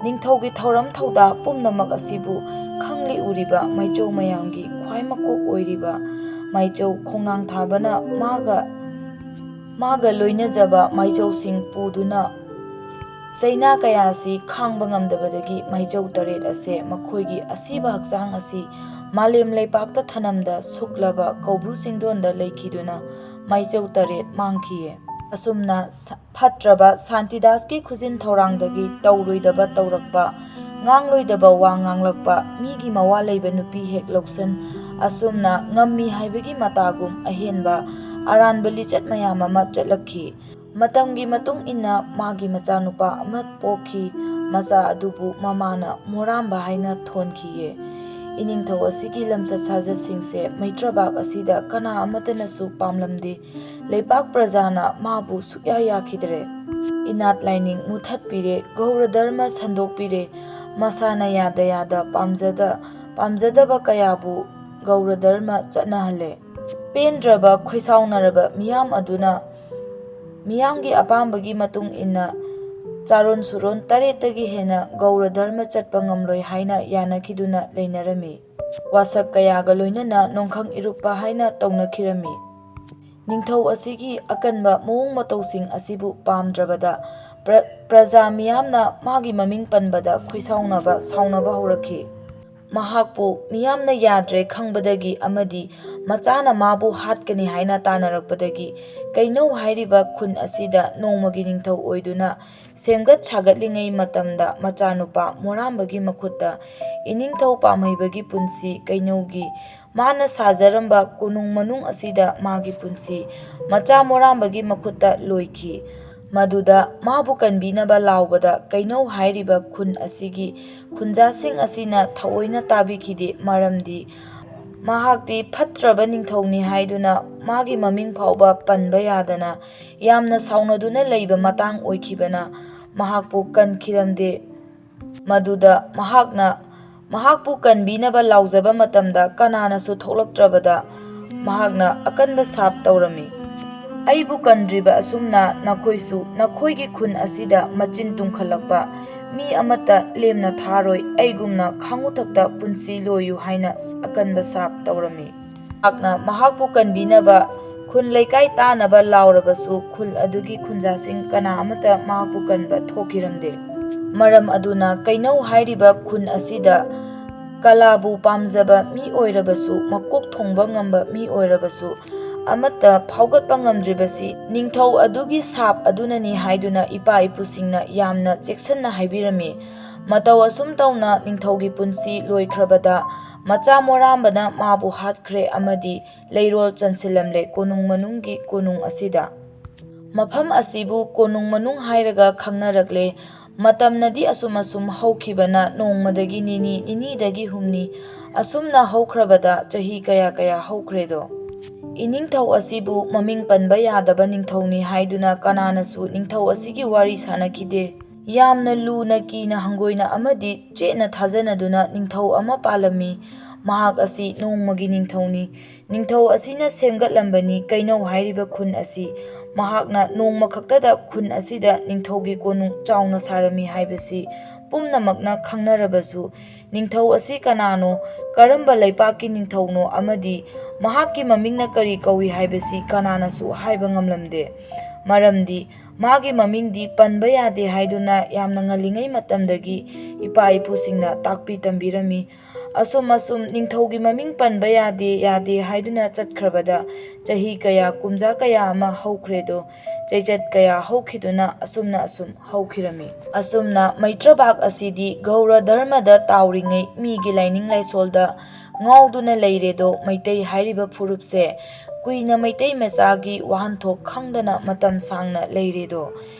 ꯅꯤꯡꯊꯧꯒꯤ ꯊꯧꯔꯝ ꯊꯧꯗꯥ ꯄꯨꯝꯅꯃꯛ ꯑꯁꯤꯕꯨ ꯈꯪꯂꯤ ꯎꯔꯤꯕ ꯃꯥꯏꯆꯧ ꯃꯌꯥꯝꯒꯤ ꯈ꯭ꯋꯥꯏ ꯃꯀꯣꯛ ꯑꯣꯏꯔꯤꯕ ꯃꯥꯏꯆꯧ ꯈꯣꯡꯅꯥꯡ ꯊꯥꯕꯅ ꯃꯥꯒ, ꯃꯥꯒ ꯂꯣꯏꯅꯖꯕ ꯃꯥꯏꯆꯧꯁꯤꯡ ꯄꯨꯗꯨꯅ ꯆꯩꯅꯥ ꯀꯌꯥ ꯑꯁꯤ ꯈꯥꯡꯕ ꯉꯝꯗꯕꯗꯒꯤ ꯃꯥꯏꯆꯧ ꯇꯔꯦꯠ ꯑꯁꯦ ꯃꯈꯣꯏꯒꯤ ꯑꯁꯤꯕ ꯍꯛꯆꯥꯡ ꯑꯁꯤ ꯃꯥꯂꯦꯝ ꯂꯩꯄꯥꯛꯇ ꯊꯅꯝꯗ ꯁꯨꯛꯂꯕ ꯀꯧꯕ꯭ꯔꯨ ꯆꯤꯡꯗꯣꯟꯗ ꯂꯩꯈꯤꯗꯨꯅ ꯃꯥꯏꯆꯧ ꯇꯔꯦꯠ ꯃꯥꯡꯈꯤꯌꯦ꯫ ꯑꯁꯨꯝꯅ ꯁ-, ꯐꯠꯇ꯭ꯔꯕ ꯁꯥꯟꯇꯤꯗꯥꯁꯀꯤ ꯈꯨꯖꯤꯟ ꯊꯧꯔꯥꯡꯗꯒꯤ ꯇꯧꯔꯣꯏꯗꯕ ꯇꯧꯔꯛꯄ, ꯉꯥꯡꯂꯣꯏꯗꯕ ꯋꯥ ꯉꯥꯡꯂꯛꯄ, ꯃꯤꯒꯤ ꯃꯋꯥ ꯂꯩꯕ ꯅꯨꯄꯤ ꯍꯦꯛ ꯂꯧꯁꯤꯟ, ꯑꯁꯨꯝꯅ ꯉꯝꯃꯤ ꯍꯥꯏꯕꯒꯤ ꯃꯇꯥꯒꯨꯝ ꯑꯍꯦꯟꯕ ꯑꯔꯥꯟꯕ ꯂꯤꯆꯠ ꯃꯌꯥꯝ ꯑꯃ ꯆꯠꯂꯛꯈꯤ꯫ ꯃꯇꯝꯒꯤ ꯃꯇꯨꯡ ꯏꯟꯅ ꯃꯥꯒꯤ ꯃꯆꯥꯅꯨꯄꯥ ꯑꯃ ꯄꯣꯛꯈꯤ꯫ ꯃꯆꯥ ꯑꯗꯨꯕꯨ ꯃꯃꯥꯅ ꯃꯣꯔꯥꯝꯕ ꯍꯥꯏꯅ ꯊꯣꯟꯈꯤꯌꯦ꯫ ꯏꯅꯤꯡꯊꯧ ꯑꯁꯤꯒꯤ ꯂꯝꯆꯠ ꯁꯥꯖꯠꯁꯤꯡꯁꯦ ꯃꯩꯇ꯭ꯔꯕꯥꯛ ꯑꯁꯤꯗ ꯀꯅꯥ ꯑꯃꯠꯇꯅꯁꯨ ꯄꯥꯝꯂꯝꯗꯦ꯫ ꯂꯩꯄꯥꯛ ꯄ꯭ꯔꯖꯥꯅ ꯃꯥꯕꯨ ꯁꯨꯛꯌꯥ ꯌꯥꯈꯤꯗ꯭ꯔꯦ꯫ ꯏꯅꯥꯠ ꯂꯥꯏꯅꯤꯡ ꯃꯨꯊꯠꯄꯤꯔꯦ, ꯒꯧꯔ ꯙꯔꯃ ꯁꯟꯗꯣꯛꯄꯤꯔꯦ꯫ ꯃꯁꯥꯅ ꯌꯥꯗ ꯌꯥꯗ ꯄꯥꯝꯖꯗ-, ꯄꯥꯝꯖꯗꯕ ꯀꯌꯥꯕꯨ ꯒꯧꯔ ꯙꯔꯃ ꯆꯠꯅꯍꯜꯂꯦ꯫ ꯄꯦꯟꯗ꯭ꯔꯕ ꯈꯣꯏꯁꯥꯎꯅꯔꯕ ꯃꯤꯌꯥꯝ ꯑꯗꯨꯅ ꯃꯤꯌꯥꯝꯒꯤ ꯑꯄꯥꯝꯕꯒꯤ ꯃꯇꯨꯡ ꯏꯟꯅ ꯆꯥꯔꯣꯟ ꯁꯨꯔꯣꯟ ꯇꯔꯦꯠꯇꯒꯤ ꯍꯦꯟꯅ ꯒꯧꯔ ꯙꯔꯃ ꯆꯠꯄ ꯉꯝꯂꯣꯏ ꯍꯥꯏꯅ ꯌꯥꯅꯈꯤꯗꯨꯅ ꯂꯩꯅꯔꯝꯃꯤ꯫ ꯋꯥꯁꯛ ꯀꯌꯥꯒ ꯂꯣꯏꯅꯅ ꯅꯣꯡꯈꯪ ꯏꯔꯨꯞꯄ ꯍꯥꯏꯅ ꯇꯧꯅꯈꯤꯔꯝꯃꯤ꯫ ꯅꯤꯡꯊꯧ ꯑꯁꯤꯒꯤ ꯑꯀꯟꯕ ꯃꯑꯣꯡ ꯃꯇꯧꯁꯤꯡ ꯑꯁꯤꯕꯨ ꯄꯥꯝꯗ꯭ꯔꯕꯗ ꯄ꯭ꯔ-, ꯄ꯭ꯔꯖꯥ ꯃꯤꯌꯥꯝꯅ ꯃꯥꯒꯤ ꯃꯃꯤꯡ ꯄꯟꯕꯗ ꯈꯣꯏꯁꯥꯎꯅꯕ ꯁꯥꯎꯅꯕ ꯍꯧꯔꯛꯈꯤ꯫ ꯃꯍꯥꯛꯄꯨ ꯃꯤꯌꯥꯝꯅ ꯌꯥꯗ꯭ꯔꯦ ꯈꯪꯕꯗꯒꯤ ꯑꯃꯗꯤ ꯃꯆꯥꯅ ꯃꯥꯕꯨ ꯍꯥꯠꯀꯅꯤ ꯍꯥꯏꯅ ꯇꯥꯅꯔꯛꯄꯗꯒꯤ ꯀꯩꯅꯧ ꯍꯥꯏꯔꯤꯕ ꯈꯨꯟ ꯑꯁꯤꯗ ꯅꯣꯡꯃꯒꯤ ꯅꯤꯡꯊꯧ ꯑꯣꯏꯗꯨꯅ ꯁꯦꯝꯒꯠ ꯁꯥꯒꯠꯂꯤꯉꯩ ꯃꯇꯝꯗ ꯃꯆꯥꯅꯨꯄꯥ ꯃꯣꯔꯥꯝꯕꯒꯤ ꯃꯈꯨꯠꯇ ꯏꯅꯤꯡꯊꯧ ꯄꯥꯝꯍꯩꯕꯒꯤ ꯄꯨꯟꯁꯤ ꯀꯩꯅꯧꯒꯤ ꯃꯥꯅ ꯁꯥꯖꯔꯝꯕ ꯀꯣꯅꯨꯡ ꯃꯅꯨꯡ ꯑꯁꯤꯗ ꯃꯥꯒꯤ ꯄꯨꯟꯁꯤ ꯃꯆꯥ ꯃꯣꯔꯥꯝꯕꯒꯤ ꯃꯈꯨꯠꯇ ꯂꯣꯏꯈꯤ꯫ ꯃꯗꯨꯗ ꯃꯥꯕꯨ ꯀꯟꯕꯤꯅꯕ ꯂꯥꯎꯕꯗ ꯀꯩꯅꯧ ꯍꯥꯏꯔꯤꯕ ꯈꯨꯟ ꯑꯁꯤꯒꯤ ꯈꯨꯟꯖꯥꯁꯤꯡ ꯑꯁꯤꯅ ꯊꯑꯣꯏꯅ ꯇꯥꯕꯤꯈꯤꯗꯦ, ꯃꯔꯝꯗꯤ ꯃꯍꯥꯛꯇꯤ ꯐꯠꯇ꯭ꯔꯕ ꯅꯤꯡꯊꯧꯅꯤ ꯍꯥꯏꯗꯨꯅ ꯃꯥꯒꯤ ꯃꯃꯤꯡ ꯐꯥꯎꯕ ꯄꯟꯕ ꯌꯥꯗꯅ ꯌꯥꯝꯅ ꯁꯥꯎꯅꯗꯨꯅ ꯂꯩꯕ ꯃꯇꯥꯡ ꯑꯣꯏꯈꯤꯕꯅ ꯃꯍꯥꯛꯄꯨ ꯀꯟꯈꯤꯔꯝꯗꯦ꯫ ꯃꯗꯨꯗ ꯃꯍꯥꯛꯅ ꯃꯍꯥꯛꯄꯨ ꯀꯟꯕꯤꯅꯕ ꯂꯥꯎꯖꯕ ꯃꯇꯝꯗ ꯀꯅꯥꯅꯁꯨ ꯊꯣꯛꯂꯛꯇ꯭ꯔꯕꯗ ꯃꯍꯥꯛꯅ ꯑꯀꯟꯕ ꯁꯥꯞ ꯇꯧꯔꯝꯃꯤ꯫ "ꯑꯩꯕꯨ ꯀꯟꯗ꯭ꯔꯤꯕ ꯑꯁꯨꯝꯅ ꯅꯈꯣꯏꯁꯨ ꯅꯈꯣꯏꯒꯤ ꯈꯨꯟ ꯑꯁꯤꯗ ꯃꯆꯤꯟ ꯇꯨꯝꯈꯠꯂꯛꯄ ꯃꯤ ꯑꯃꯠꯇ ꯂꯦꯝꯅ ꯊꯥꯔꯣꯏ, ꯑꯩꯒꯨꯝꯅ ꯈꯥꯉꯨꯊꯛꯇ ꯄꯨꯟꯁꯤ ꯂꯣꯏꯌꯨ" ꯍꯥꯏꯅ ꯑꯀꯟꯕ ꯁꯥꯞ ꯇꯧꯔꯝꯃꯤ꯫ ꯃꯍꯥꯛꯅ ꯃꯍꯥꯛꯄꯨ ꯀꯟꯕꯤꯅꯕ ꯈꯨꯟ ꯂꯩꯀꯥꯏ ꯇꯥꯅꯕ ꯂꯥꯎꯔꯕꯁꯨ ꯈꯨꯜ ꯑꯗꯨꯒꯤ ꯈꯨꯟꯖꯥꯁꯤꯡ ꯀꯅꯥ ꯑꯃꯠꯇ ꯃꯍꯥꯛꯄꯨ ꯀꯟꯕ ꯊꯣꯛꯈꯤꯔꯝꯗꯦ꯫ ꯃꯔꯝ ꯑꯗꯨꯅ ꯀꯩꯅꯧ ꯍꯥꯏꯔꯤꯕ ꯈꯨꯟ ꯑꯁꯤꯗ ꯀꯂꯥꯕꯨ ꯄꯥꯝꯖꯕ ꯃꯤ ꯑꯣꯏꯔꯕꯁꯨ, ꯃꯀꯣꯛ ꯊꯣꯡꯕ ꯉꯝꯕ ꯃꯤ ꯑꯣꯏꯔꯕꯁꯨ, ꯑꯃꯠꯇ ꯐꯥꯎꯒꯠꯄ ꯉꯝꯗ꯭ꯔꯤꯕꯁꯤ ꯅꯤꯡꯊꯧ ꯑꯗꯨꯒꯤ ꯁꯥꯞ ꯑꯗꯨꯅꯅꯤ ꯍꯥꯏꯗꯨꯅ ꯏꯄꯥ ꯏꯄꯨꯁꯤꯡꯅ ꯌꯥꯝꯅ ꯆꯦꯛꯁꯤꯟꯅ ꯍꯥꯏꯕꯤꯔꯝꯃꯤ꯫ ꯃꯇꯧ ꯑꯁꯨꯝ ꯇꯧꯅ ꯅꯤꯡꯊꯧꯒꯤ ꯄꯨꯟꯁꯤ ꯂꯣꯏꯈ꯭ꯔꯕꯗ ꯃꯆꯥ ꯃꯣꯔꯥꯝꯕꯅ ꯃꯥꯕꯨ ꯍꯥꯠꯈ꯭ꯔꯦ ꯑꯃꯗꯤ ꯂꯩꯔꯣꯜ ꯆꯟꯁꯤꯜꯂꯝꯂꯦ ꯀꯣꯅꯨꯡ ꯃꯅꯨꯡꯒꯤ ꯀꯣꯅꯨꯡ ꯑꯁꯤꯗ꯫ ꯃꯐꯝ ꯑꯁꯤꯕꯨ ꯀꯣꯅꯨꯡ ꯃꯅꯨꯡ ꯍꯥꯏꯔꯒ ꯈꯪꯅꯔꯛꯂꯦ꯫ ꯃꯇꯝꯅꯗꯤ ꯑꯁꯨꯝ ꯑꯁꯨꯝ ꯍꯧꯈꯤꯕꯅ ꯅꯣꯡꯃꯗꯒꯤ ꯅꯤꯅꯤ, ꯅꯤꯅꯤꯗꯒꯤ ꯍꯨꯝꯅꯤ, ꯑꯁꯨꯝꯅ ꯍꯧꯈ꯭ꯔꯕꯗ ꯆꯍꯤ ꯀꯌꯥ ꯀꯌꯥ ꯍꯧꯈ꯭ꯔꯦꯗꯣ꯫ ꯏꯅꯤꯡꯊꯧ ꯑꯁꯤꯕꯨ ꯃꯃꯤꯡ ꯄꯟꯕ ꯌꯥꯗꯕ ꯅꯤꯡꯊꯧꯅꯤ ꯍꯥꯏꯗꯨꯅ ꯀꯅꯥꯅꯁꯨ ꯅꯤꯡꯊꯧ ꯑꯁꯤꯒꯤ ꯋꯥꯔꯤ ꯁꯥꯅꯈꯤꯗꯦ꯫ ꯌꯥꯝꯅ ꯂꯨꯅ ꯀꯤꯅ ꯍꯪꯒꯣꯏꯅ ꯑꯃꯗꯤ ꯆꯦꯠꯅ ꯊꯥꯖꯅꯗꯨꯅ ꯅꯤꯡꯊꯧ ꯑꯃ ꯄꯥꯜꯂꯝꯃꯤ꯫ ꯃꯍꯥꯛ ꯑꯁꯤ ꯅꯣꯡꯃꯒꯤ ꯅꯤꯡꯊꯧꯅꯤ꯫ ꯅꯤꯡꯊꯧ ꯑꯁꯤꯅ ꯁꯦꯝꯒꯠꯂꯝꯕꯅꯤ ꯀꯩꯅꯧ ꯍꯥꯏꯔꯤꯕ ꯈꯨꯟ ꯑꯁꯤ꯫ ꯃꯍꯥꯛꯅ ꯅꯣꯡꯃ ꯈꯛꯇꯗ ꯈꯨꯟ ꯑꯁꯤꯗ ꯅꯤꯡꯊꯧꯒꯤ ꯀꯣꯅꯨꯡ ꯆꯥꯎꯅ ꯁꯥꯔꯝꯃꯤ ꯍꯥꯏꯕꯁꯤ ꯄꯨꯝꯅꯃꯛꯅ ꯈꯪꯅꯔꯕꯁꯨ, ꯅꯤꯡꯊꯧ ꯑꯁꯤ ꯀꯅꯥꯅꯣ, ꯀꯔꯝꯕ ꯂꯩꯄꯥꯛꯀꯤ ꯅꯤꯡꯊꯧꯅꯣ ꯑꯃꯗꯤ ꯃꯍꯥꯛꯀꯤ ꯃꯃꯤꯡꯅ ꯀꯔꯤ ꯀꯧꯏ ꯍꯥꯏꯕꯁꯤ ꯀꯅꯥꯅꯁꯨ ꯍꯥꯏꯕ ꯉꯝꯂꯝꯗꯦ꯫ ꯃꯔꯝꯗꯤ ꯃꯥꯒꯤ ꯃꯃꯤꯡꯗꯤ ꯄꯟꯕ ꯌꯥꯗꯦ ꯍꯥꯏꯗꯨꯅ ꯌꯥꯝꯅ ꯉꯜꯂꯤꯉꯩ ꯃꯇꯝꯗꯒꯤ ꯏꯄꯥ ꯏꯄꯨꯁꯤꯡꯅ ꯇꯥꯛꯄꯤ ꯇꯝꯕꯤꯔꯝꯃꯤ꯫ ꯑꯁꯨꯝ ꯑꯁꯨꯝ ꯅꯤꯡꯊꯧꯒꯤ ꯃꯃꯤꯡ ꯄꯟꯕ ꯌꯥꯗꯦ, ꯌꯥꯗꯦ ꯍꯥꯏꯗꯨꯅ ꯆꯠꯈ꯭ꯔꯕꯗ ꯆꯍꯤ ꯀꯌꯥ, ꯀꯨꯝꯖꯥ ꯀꯌꯥ ꯑꯃ ꯍꯧꯈ꯭ꯔꯦꯗꯣ꯫ ꯆꯩꯆꯠ ꯀꯌꯥ ꯍꯧꯈꯤꯗꯨꯅ ꯑꯁꯨꯝꯅ ꯑꯁꯨꯝ ꯍꯧꯈꯤꯔꯝꯃꯤ꯫ ꯑꯁꯨꯝꯅ ꯃꯩꯇ꯭ꯔꯕꯥꯛ ꯑꯁꯤꯗꯤ ꯒꯧꯔ ꯙꯔꯃꯗ ꯇꯥꯎꯔꯤꯉꯩ ꯃꯤꯒꯤ ꯂꯥꯏꯅꯤꯡ ꯂꯥꯏꯁꯣꯜꯗ ꯉꯥꯎꯗꯨꯅ ꯂꯩꯔꯦꯗꯣ꯫ ꯃꯩꯇꯩ ꯍꯥꯏꯔꯤꯕ ꯐꯨꯔꯨꯞꯁꯦ ꯀꯨꯏꯅ ꯃꯩꯇꯩ ꯃꯆꯥꯒꯤ ꯋꯥꯍꯟꯊꯣꯛ ꯈꯪꯗꯅ ꯃꯇꯝ ꯁꯥꯡꯅ ꯂꯩꯔꯦꯗꯣ꯫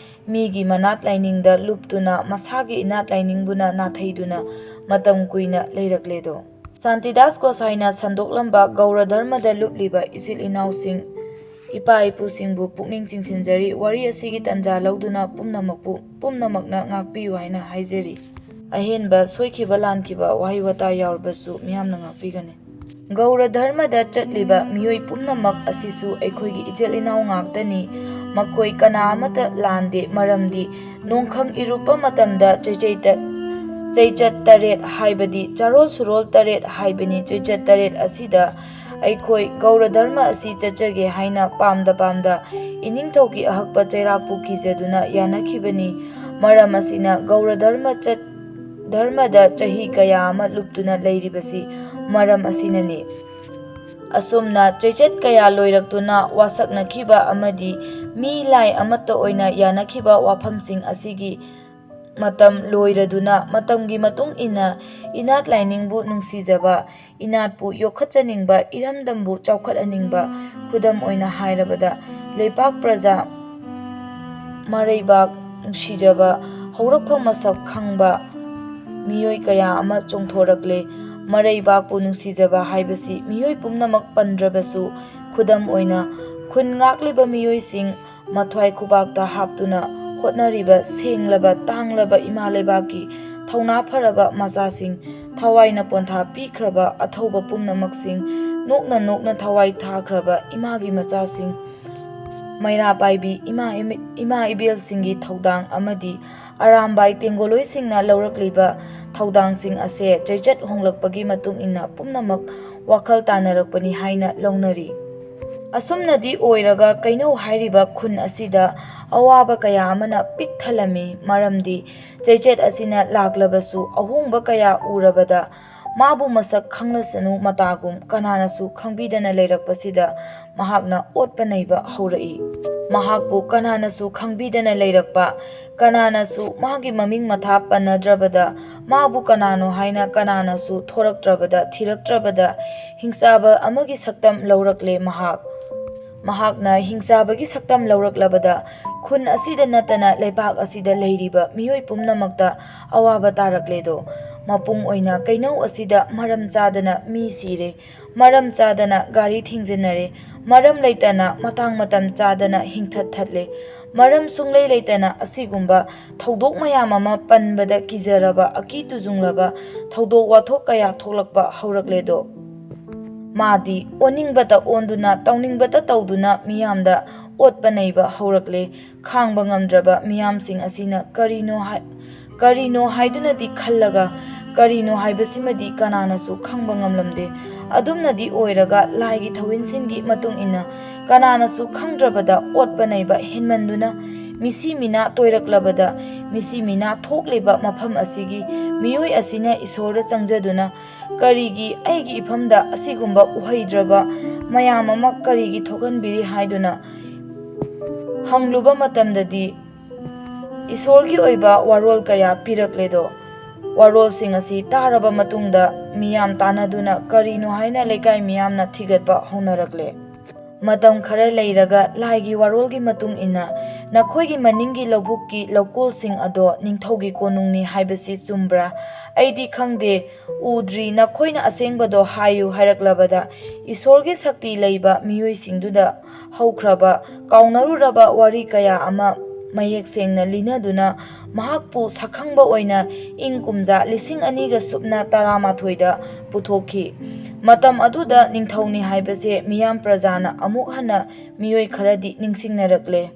ꯃꯤꯒꯤ ꯃꯅꯥꯠ ꯂꯥꯏꯅꯤꯡꯗ ꯂꯨꯞꯇꯨꯅ ꯃꯁꯥꯒꯤ ꯏꯅꯥꯠ ꯂꯥꯏꯅꯤꯡꯕꯨꯅ ꯅꯥꯊꯩꯗꯨꯅ ꯃꯇꯝ ꯀꯨꯏꯅ ꯂꯩꯔꯛꯂꯦꯗꯣ꯫ ꯁꯥꯟꯇꯤꯗꯥꯁ ꯒꯣꯁꯥꯏꯅ ꯁꯟꯗꯣꯛꯂꯝꯕ ꯒꯧꯔ ꯙꯔꯃꯗ ꯂꯨꯞꯂꯤꯕ ꯏꯆꯤꯜ ꯏꯅꯥꯎꯁꯤꯡ, ꯏꯄꯥ ꯏꯄꯨꯁꯤꯡꯕꯨ ꯄꯨꯛꯅꯤꯡ ꯆꯤꯡꯁꯤꯟꯖꯔꯤ꯫ ꯋꯥꯔꯤ ꯑꯁꯤꯒꯤ ꯇꯟꯖꯥ ꯂꯧꯗꯨꯅ ꯄꯨꯝꯅꯃꯛꯄꯨ, ꯄꯨꯝꯅꯃꯛꯅ ꯉꯥꯛꯄꯤꯌꯨ ꯍꯥꯏꯅ ꯍꯥꯏꯖꯔꯤ꯫ ꯑꯍꯦꯟꯕ ꯁꯣꯏꯈꯤꯕ ꯂꯥꯟꯈꯤꯕ ꯋꯥꯍꯩ ꯋꯥꯇꯥ ꯌꯥꯎꯔꯕꯁꯨ ꯃꯤꯌꯥꯝꯅ ꯉꯥꯛꯄꯤꯒꯅꯤ꯫ ꯒꯧꯔ ꯙꯔꯃꯗ ꯆꯠꯂꯤꯕ ꯃꯤꯑꯣꯏ ꯄꯨꯝꯅꯃꯛ ꯑꯁꯤꯁꯨ ꯑꯩꯈꯣꯏꯒꯤ ꯏꯆꯤꯜ ꯏꯅꯥꯎ ꯉꯥꯛꯇꯅꯤ꯫ ꯃꯈꯣꯏ ꯀꯅꯥ ꯑꯃꯠꯇ ꯂꯥꯟꯗꯦ, ꯃꯔꯝꯗꯤ ꯅꯣꯡꯈꯪ ꯏꯔꯨꯞꯄ ꯃꯇꯝꯗ ꯆꯩꯆꯩꯇ-, ꯆꯩꯆꯠ ꯇꯔꯦꯠ ꯍꯥꯏꯕꯗꯤ ꯆꯥꯔꯣꯜ ꯁꯨꯔꯣꯜ ꯇꯔꯦꯠ ꯍꯥꯏꯕꯅꯤ꯫ ꯆꯩꯆꯠ ꯇꯔꯦꯠ ꯑꯁꯤꯗ ꯑꯩꯈꯣꯏ ꯒꯧꯔ ꯙꯔꯃ ꯑꯁꯤ ꯆꯠꯆꯒꯦ ꯍꯥꯏꯅ ꯄꯥꯝꯗ ꯄꯥꯝꯗ ꯏꯅꯤꯡꯊꯧꯒꯤ ꯑꯍꯛꯄ ꯆꯩꯔꯥꯛꯄꯨ ꯀꯤꯖꯗꯨꯅ ꯌꯥꯅꯈꯤꯕꯅꯤ꯫ ꯃꯔꯝ ꯑꯁꯤꯅ ꯒꯧꯔ ꯙꯔꯃ ꯆꯠ-, ꯙꯔꯃꯗ ꯆꯍꯤ ꯀꯌꯥ ꯑꯃ ꯂꯨꯞꯇꯨꯅ ꯂꯩꯔꯤꯕꯁꯤ ꯃꯔꯝ ꯑꯁꯤꯅꯅꯤ꯫ ꯑꯁꯨꯝꯅ ꯆꯩꯆꯠ ꯀꯌꯥ ꯂꯣꯏꯔꯛꯇꯨꯅ ꯋꯥꯁꯛꯅꯈꯤꯕ ꯑꯃꯗꯤ ꯃꯤ ꯂꯥꯏ ꯑꯃꯠꯇ ꯑꯣꯏꯅ ꯌꯥꯅꯈꯤꯕ ꯋꯥꯐꯝꯁꯤꯡ ꯑꯁꯤꯒꯤ ꯃꯇꯝ ꯂꯣꯏꯔꯗꯨꯅ, ꯃꯇꯝꯒꯤ ꯃꯇꯨꯡ ꯏꯟꯅ ꯏꯅꯥꯠ ꯂꯥꯏꯅꯤꯡꯕꯨ ꯅꯨꯡꯁꯤꯖꯕ, ꯏꯅꯥꯠꯄꯨ ꯌꯣꯛꯈꯠꯆꯅꯤꯡꯕ, ꯏꯔꯝꯗꯝꯕꯨ ꯆꯥꯎꯈꯠꯍꯟꯅꯤꯡꯕ, ꯈꯨꯗꯝ ꯑꯣꯏꯅ ꯍꯥꯏꯔꯕꯗ, ꯂꯩꯄꯥꯛ ꯄ꯭ꯔꯖꯥ, ꯃꯔꯩꯕꯥꯛ ꯅꯨꯡꯁꯤꯖꯕ, ꯍꯧꯔꯛꯐꯝ ꯃꯁꯛ ꯈꯪꯕ ꯃꯤꯑꯣꯏ ꯀꯌꯥ ꯑꯃ ꯆꯣꯡꯊꯣꯔꯛꯂꯦ꯫ ꯃꯔꯩꯕꯥꯛꯄꯨ ꯅꯨꯡꯁꯤꯖꯕ ꯍꯥꯏꯕꯁꯤ ꯃꯤꯑꯣꯏ ꯄꯨꯝꯅꯃꯛ ꯄꯟꯗ꯭ꯔꯕꯁꯨ, ꯈꯨꯗꯝ ꯑꯣꯏꯅ, ꯈꯨꯟ ꯉꯥꯛꯂꯤꯕ ꯃꯤꯑꯣꯏꯁꯤꯡ, ꯃꯊ꯭ꯋꯥꯏ ꯈꯨꯕꯥꯛꯇ ꯍꯥꯞꯇꯨꯅ ꯍꯣꯠꯅꯔꯤꯕ ꯁꯦꯡꯂꯕ ꯇꯥꯡꯂꯕ ꯏꯃꯥ ꯂꯩꯕꯥꯛꯀꯤ ꯊꯧꯅꯥ ꯐꯔꯕ ꯃꯆꯥꯁꯤꯡ, ꯊꯋꯥꯏꯅ ꯄꯣꯟꯊꯥ ꯄꯤꯈ꯭ꯔꯕ ꯑꯊꯧꯕ ꯄꯨꯝꯅꯃꯛꯁꯤꯡ, ꯅꯣꯛꯅ ꯅꯣꯛꯅ ꯊꯋꯥꯏ ꯊꯥꯈ꯭ꯔꯕ ꯏꯃꯥꯒꯤ ꯃꯆꯥꯁꯤꯡ, ꯃꯩꯔꯥ ꯄꯥꯏꯕꯤ ꯏꯃꯥ ꯏꯃꯤ-, ꯏꯃꯥ ꯏꯕꯦꯜꯁꯤꯡꯒꯤ ꯊꯧꯗꯥꯡ ꯑꯃꯗꯤ ꯑꯔꯥꯝꯕꯥꯏ ꯇꯦꯡꯒꯣꯂꯣꯏꯁꯤꯡꯅ ꯂꯧꯔꯛꯂꯤꯕ ꯊꯧꯗꯥꯡꯁꯤꯡ ꯑꯁꯦ ꯆꯩꯆꯠ ꯍꯣꯡꯂꯛꯄꯒꯤ ꯃꯇꯨꯡ ꯏꯟꯅ ꯄꯨꯝꯅꯃꯛ ꯋꯥꯈꯜ ꯇꯥꯅꯔꯛꯄꯅꯤ ꯍꯥꯏꯅ ꯂꯧꯅꯔꯤ꯫ ꯑꯁꯨꯝꯅꯗꯤ ꯑꯣꯏꯔꯒ ꯀꯩꯅꯧ ꯍꯥꯏꯔꯤꯕ ꯈꯨꯟ ꯑꯁꯤꯗ ꯑꯋꯥꯕ ꯀꯌꯥ ꯑꯃꯅ ꯄꯤꯛ ꯊꯜꯂꯝꯃꯤ꯫ ꯃꯔꯝꯗꯤ ꯆꯩꯆꯠ ꯑꯁꯤꯅ ꯂꯥꯛꯂꯕꯁꯨ ꯑꯍꯣꯡꯕ ꯀꯌꯥ ꯎꯔꯕꯗ ꯃꯥꯕꯨ ꯃꯁꯛ ꯈꯪꯂꯁꯅꯨ ꯃꯇꯥꯒꯨꯝ ꯀꯅꯥꯅꯁꯨ ꯈꯪꯕꯤꯗꯅ ꯂꯩꯔꯛꯄꯁꯤꯗ ꯃꯍꯥꯛꯅ ꯑꯣꯠꯄ ꯅꯩꯕ ꯍꯧꯔꯛꯏ꯫ ꯃꯍꯥꯛꯄꯨ ꯀꯅꯥꯅꯁꯨ ꯈꯪꯕꯤꯗꯅ ꯂꯩꯔꯛꯄ, ꯀꯅꯥꯅꯁꯨ ꯃꯥꯒꯤ ꯃꯃꯤꯡ ꯃꯊꯥ ꯄꯟꯅꯗ꯭ꯔꯕꯗ, ꯃꯥꯕꯨ ꯀꯅꯥꯅꯣ ꯍꯥꯏꯅ ꯀꯅꯥꯅꯁꯨ ꯊꯣꯔꯛꯇ꯭ꯔꯕꯗ, ꯊꯤꯔꯛꯇ꯭ꯔꯕꯗ, ꯍꯤꯡꯆꯥꯕ ꯑꯃꯒꯤ ꯁꯛꯇꯝ ꯂꯧꯔꯛꯂꯦ ꯃꯍꯥꯛ꯫ ꯃꯍꯥꯛꯅ ꯍꯤꯡꯆꯥꯕꯒꯤ ꯁꯛꯇꯝ ꯂꯧꯔꯛꯂꯕꯗ, ꯈꯨꯟ ꯑꯁꯤꯗ ꯅꯠꯇꯅ ꯂꯩꯕꯥꯛ ꯑꯁꯤꯗ ꯂꯩꯔꯤꯕ ꯃꯤꯑꯣꯏ ꯄꯨꯝꯅꯃꯛꯇ ꯑꯋꯥꯕ ꯇꯥꯔꯛꯂꯦꯗꯣ꯫ ꯃꯄꯨꯡ ꯑꯣꯏꯅ ꯀꯩꯅꯧ ꯑꯁꯤꯗ ꯃꯔꯝ ꯆꯥꯗꯅ ꯃꯤ ꯁꯤꯔꯦ, ꯃꯔꯝ ꯆꯥꯗꯅ ꯒꯥꯔꯤ ꯊꯦꯡꯖꯤꯟꯅꯔꯦ, ꯃꯔꯝ ꯂꯩꯇꯅ ꯃꯇꯥꯡ ꯃꯇꯝ ꯆꯥꯗꯅ ꯍꯤꯡꯊꯠ ꯊꯠꯂꯦ꯫ ꯃꯔꯝ ꯁꯨꯡꯂꯩ ꯂꯩꯇꯅ ꯑꯁꯤꯒꯨꯝꯕ ꯊꯧꯗꯣꯛ ꯃꯌꯥꯝ ꯑꯃ ꯄꯟꯕꯗ ꯀꯤꯖꯔꯕ, ꯑꯀꯤ ꯇꯨꯖꯨꯡꯂꯕ ꯊꯧꯗꯣꯛ ꯋꯥꯊꯣꯛ ꯀꯌꯥ ꯊꯣꯛꯂꯛꯄ ꯍꯧꯔꯛꯂꯦꯗꯣ꯫ ꯃꯥꯗꯤ ꯑꯣꯟꯅꯤꯡꯕꯇ ꯑꯣꯟꯗꯨꯅ, ꯇꯧꯅꯤꯡꯕꯇ ꯇꯧꯗꯨꯅ ꯃꯤꯌꯥꯝꯗ ꯑꯣꯠꯄ ꯅꯩꯕ ꯍꯧꯔꯛꯂꯦ꯫ ꯈꯥꯡꯕ ꯉꯝꯗ꯭ꯔꯕ ꯃꯤꯌꯥꯝꯁꯤꯡ ꯑꯁꯤꯅ ꯀꯔꯤꯅꯣ ꯍꯥꯏ-, ꯀꯔꯤꯅꯣ ꯍꯥꯏꯗꯨꯅꯗꯤ ꯈꯜꯂꯒ, ꯀꯔꯤꯅꯣ ꯍꯥꯏꯕꯁꯤꯃꯗꯤ ꯀꯅꯥꯅꯁꯨ ꯈꯪꯕ ꯉꯝꯂꯝꯗꯦ꯫ ꯑꯗꯨꯝꯅꯗꯤ ꯑꯣꯏꯔꯒ ꯂꯥꯏꯒꯤ ꯊꯧꯏꯟꯁꯤꯡꯒꯤ ꯃꯇꯨꯡ ꯏꯟꯅ ꯀꯅꯥꯅꯁꯨ ꯈꯪꯗ꯭ꯔꯕꯗ ꯑꯣꯠꯄ ꯅꯩꯕ ꯍꯦꯟꯃꯟꯗꯨꯅ ꯃꯤꯁꯤ ꯃꯤꯅꯥ ꯇꯣꯏꯔꯛꯂꯕꯗ, ꯃꯤꯁꯤ ꯃꯤꯅꯥ ꯊꯣꯛꯂꯤꯕ ꯃꯐꯝ ꯑꯁꯤꯒꯤ ꯃꯤꯑꯣꯏ ꯑꯁꯤꯅ ꯏꯁꯣꯔꯗ ꯆꯪꯖꯗꯨꯅ, "ꯀꯔꯤꯒꯤ ꯑꯩꯒꯤ ꯏꯐꯝꯗ ꯑꯁꯤꯒꯨꯝꯕ ꯎꯍꯩꯗ꯭ꯔꯕ ꯃꯌꯥꯝ ꯑꯃ ꯀꯔꯤꯒꯤ ꯊꯣꯛꯍꯟꯕꯤꯔꯤ?" ꯍꯥꯏꯗꯨꯅ ꯍꯪꯂꯨꯕ ꯃꯇꯝꯗꯗꯤ, ꯏꯁꯣꯔꯒꯤ ꯑꯣꯏꯕ ꯋꯥꯔꯣꯜ ꯀꯌꯥ ꯄꯤꯔꯛꯂꯦꯗꯣ꯫ ꯋꯥꯔꯣꯜꯁꯤꯡ ꯑꯁꯤ ꯇꯥꯔꯕ ꯃꯇꯨꯡꯗ, ꯃꯤꯌꯥꯝ ꯇꯥꯟꯅꯗꯨꯅ ꯀꯔꯤꯅꯣ ꯍꯥꯏꯅ ꯂꯩꯀꯥꯏ ꯃꯤꯌꯥꯝꯅ ꯊꯤꯒꯠꯄ ꯍꯧꯅꯔꯛꯂꯦ꯫ ꯃꯇꯝ ꯈꯔ ꯂꯩꯔꯒ, ꯂꯥꯏꯒꯤ ꯋꯥꯔꯣꯜꯒꯤ ꯃꯇꯨꯡ ꯏꯟꯅ, "ꯅꯈꯣꯏꯒꯤ ꯃꯅꯤꯡꯒꯤ ꯂꯧꯕꯨꯛꯀꯤ ꯂꯧꯀꯣꯜꯁꯤꯡ ꯑꯗꯣ ꯅꯤꯡꯊꯧꯒꯤ ꯀꯣꯅꯨꯡꯅꯤ ꯍꯥꯏꯕꯁꯤ ꯆꯨꯝꯕ꯭ꯔꯥ? ꯑꯩꯗꯤ ꯈꯪꯗꯦ, ꯎꯗ꯭ꯔꯤ, ꯅꯈꯣꯏꯅ ꯑꯁꯦꯡꯕꯗꯣ ꯍꯥꯏꯌꯨ" ꯍꯥꯏꯔꯛꯂꯕꯗ, ꯏꯁꯣꯔꯒꯤ ꯁꯛꯇꯤ ꯂꯩꯕ ꯃꯤꯑꯣꯏꯁꯤꯡꯗꯨꯗ ꯍꯧꯈ꯭ꯔꯕ ꯀꯥꯎꯅꯔꯨꯔꯕ ꯋꯥꯔꯤ ꯀꯌꯥ ꯑꯃ ꯃꯌꯦꯛ ꯁꯦꯡꯅ ꯂꯤꯅꯗꯨꯅ, ꯃꯍꯥꯛꯄꯨ ꯁꯛꯈꯪꯕ ꯑꯣꯏꯅ ꯏꯪ ꯀꯨꯝꯖꯥ ꯂꯤꯁꯤꯡ ꯑꯅꯤꯒ ꯁꯨꯞꯅ ꯇꯔꯥꯃꯥꯊꯣꯏꯗ ꯄꯨꯊꯣꯛꯈꯤ꯫ ꯃꯇꯝ ꯑꯗꯨꯗ ꯅꯤꯡꯊꯧꯅꯤ ꯍꯥꯏꯕꯁꯦ ꯃꯤꯌꯥꯝ ꯄ꯭ꯔꯖꯥꯅ ꯑꯃꯨꯛ ꯍꯟꯅ ꯃꯤꯑꯣꯏ ꯈꯔꯗꯤ ꯅꯤꯡꯁꯤꯡꯅꯔꯛꯂꯦ꯫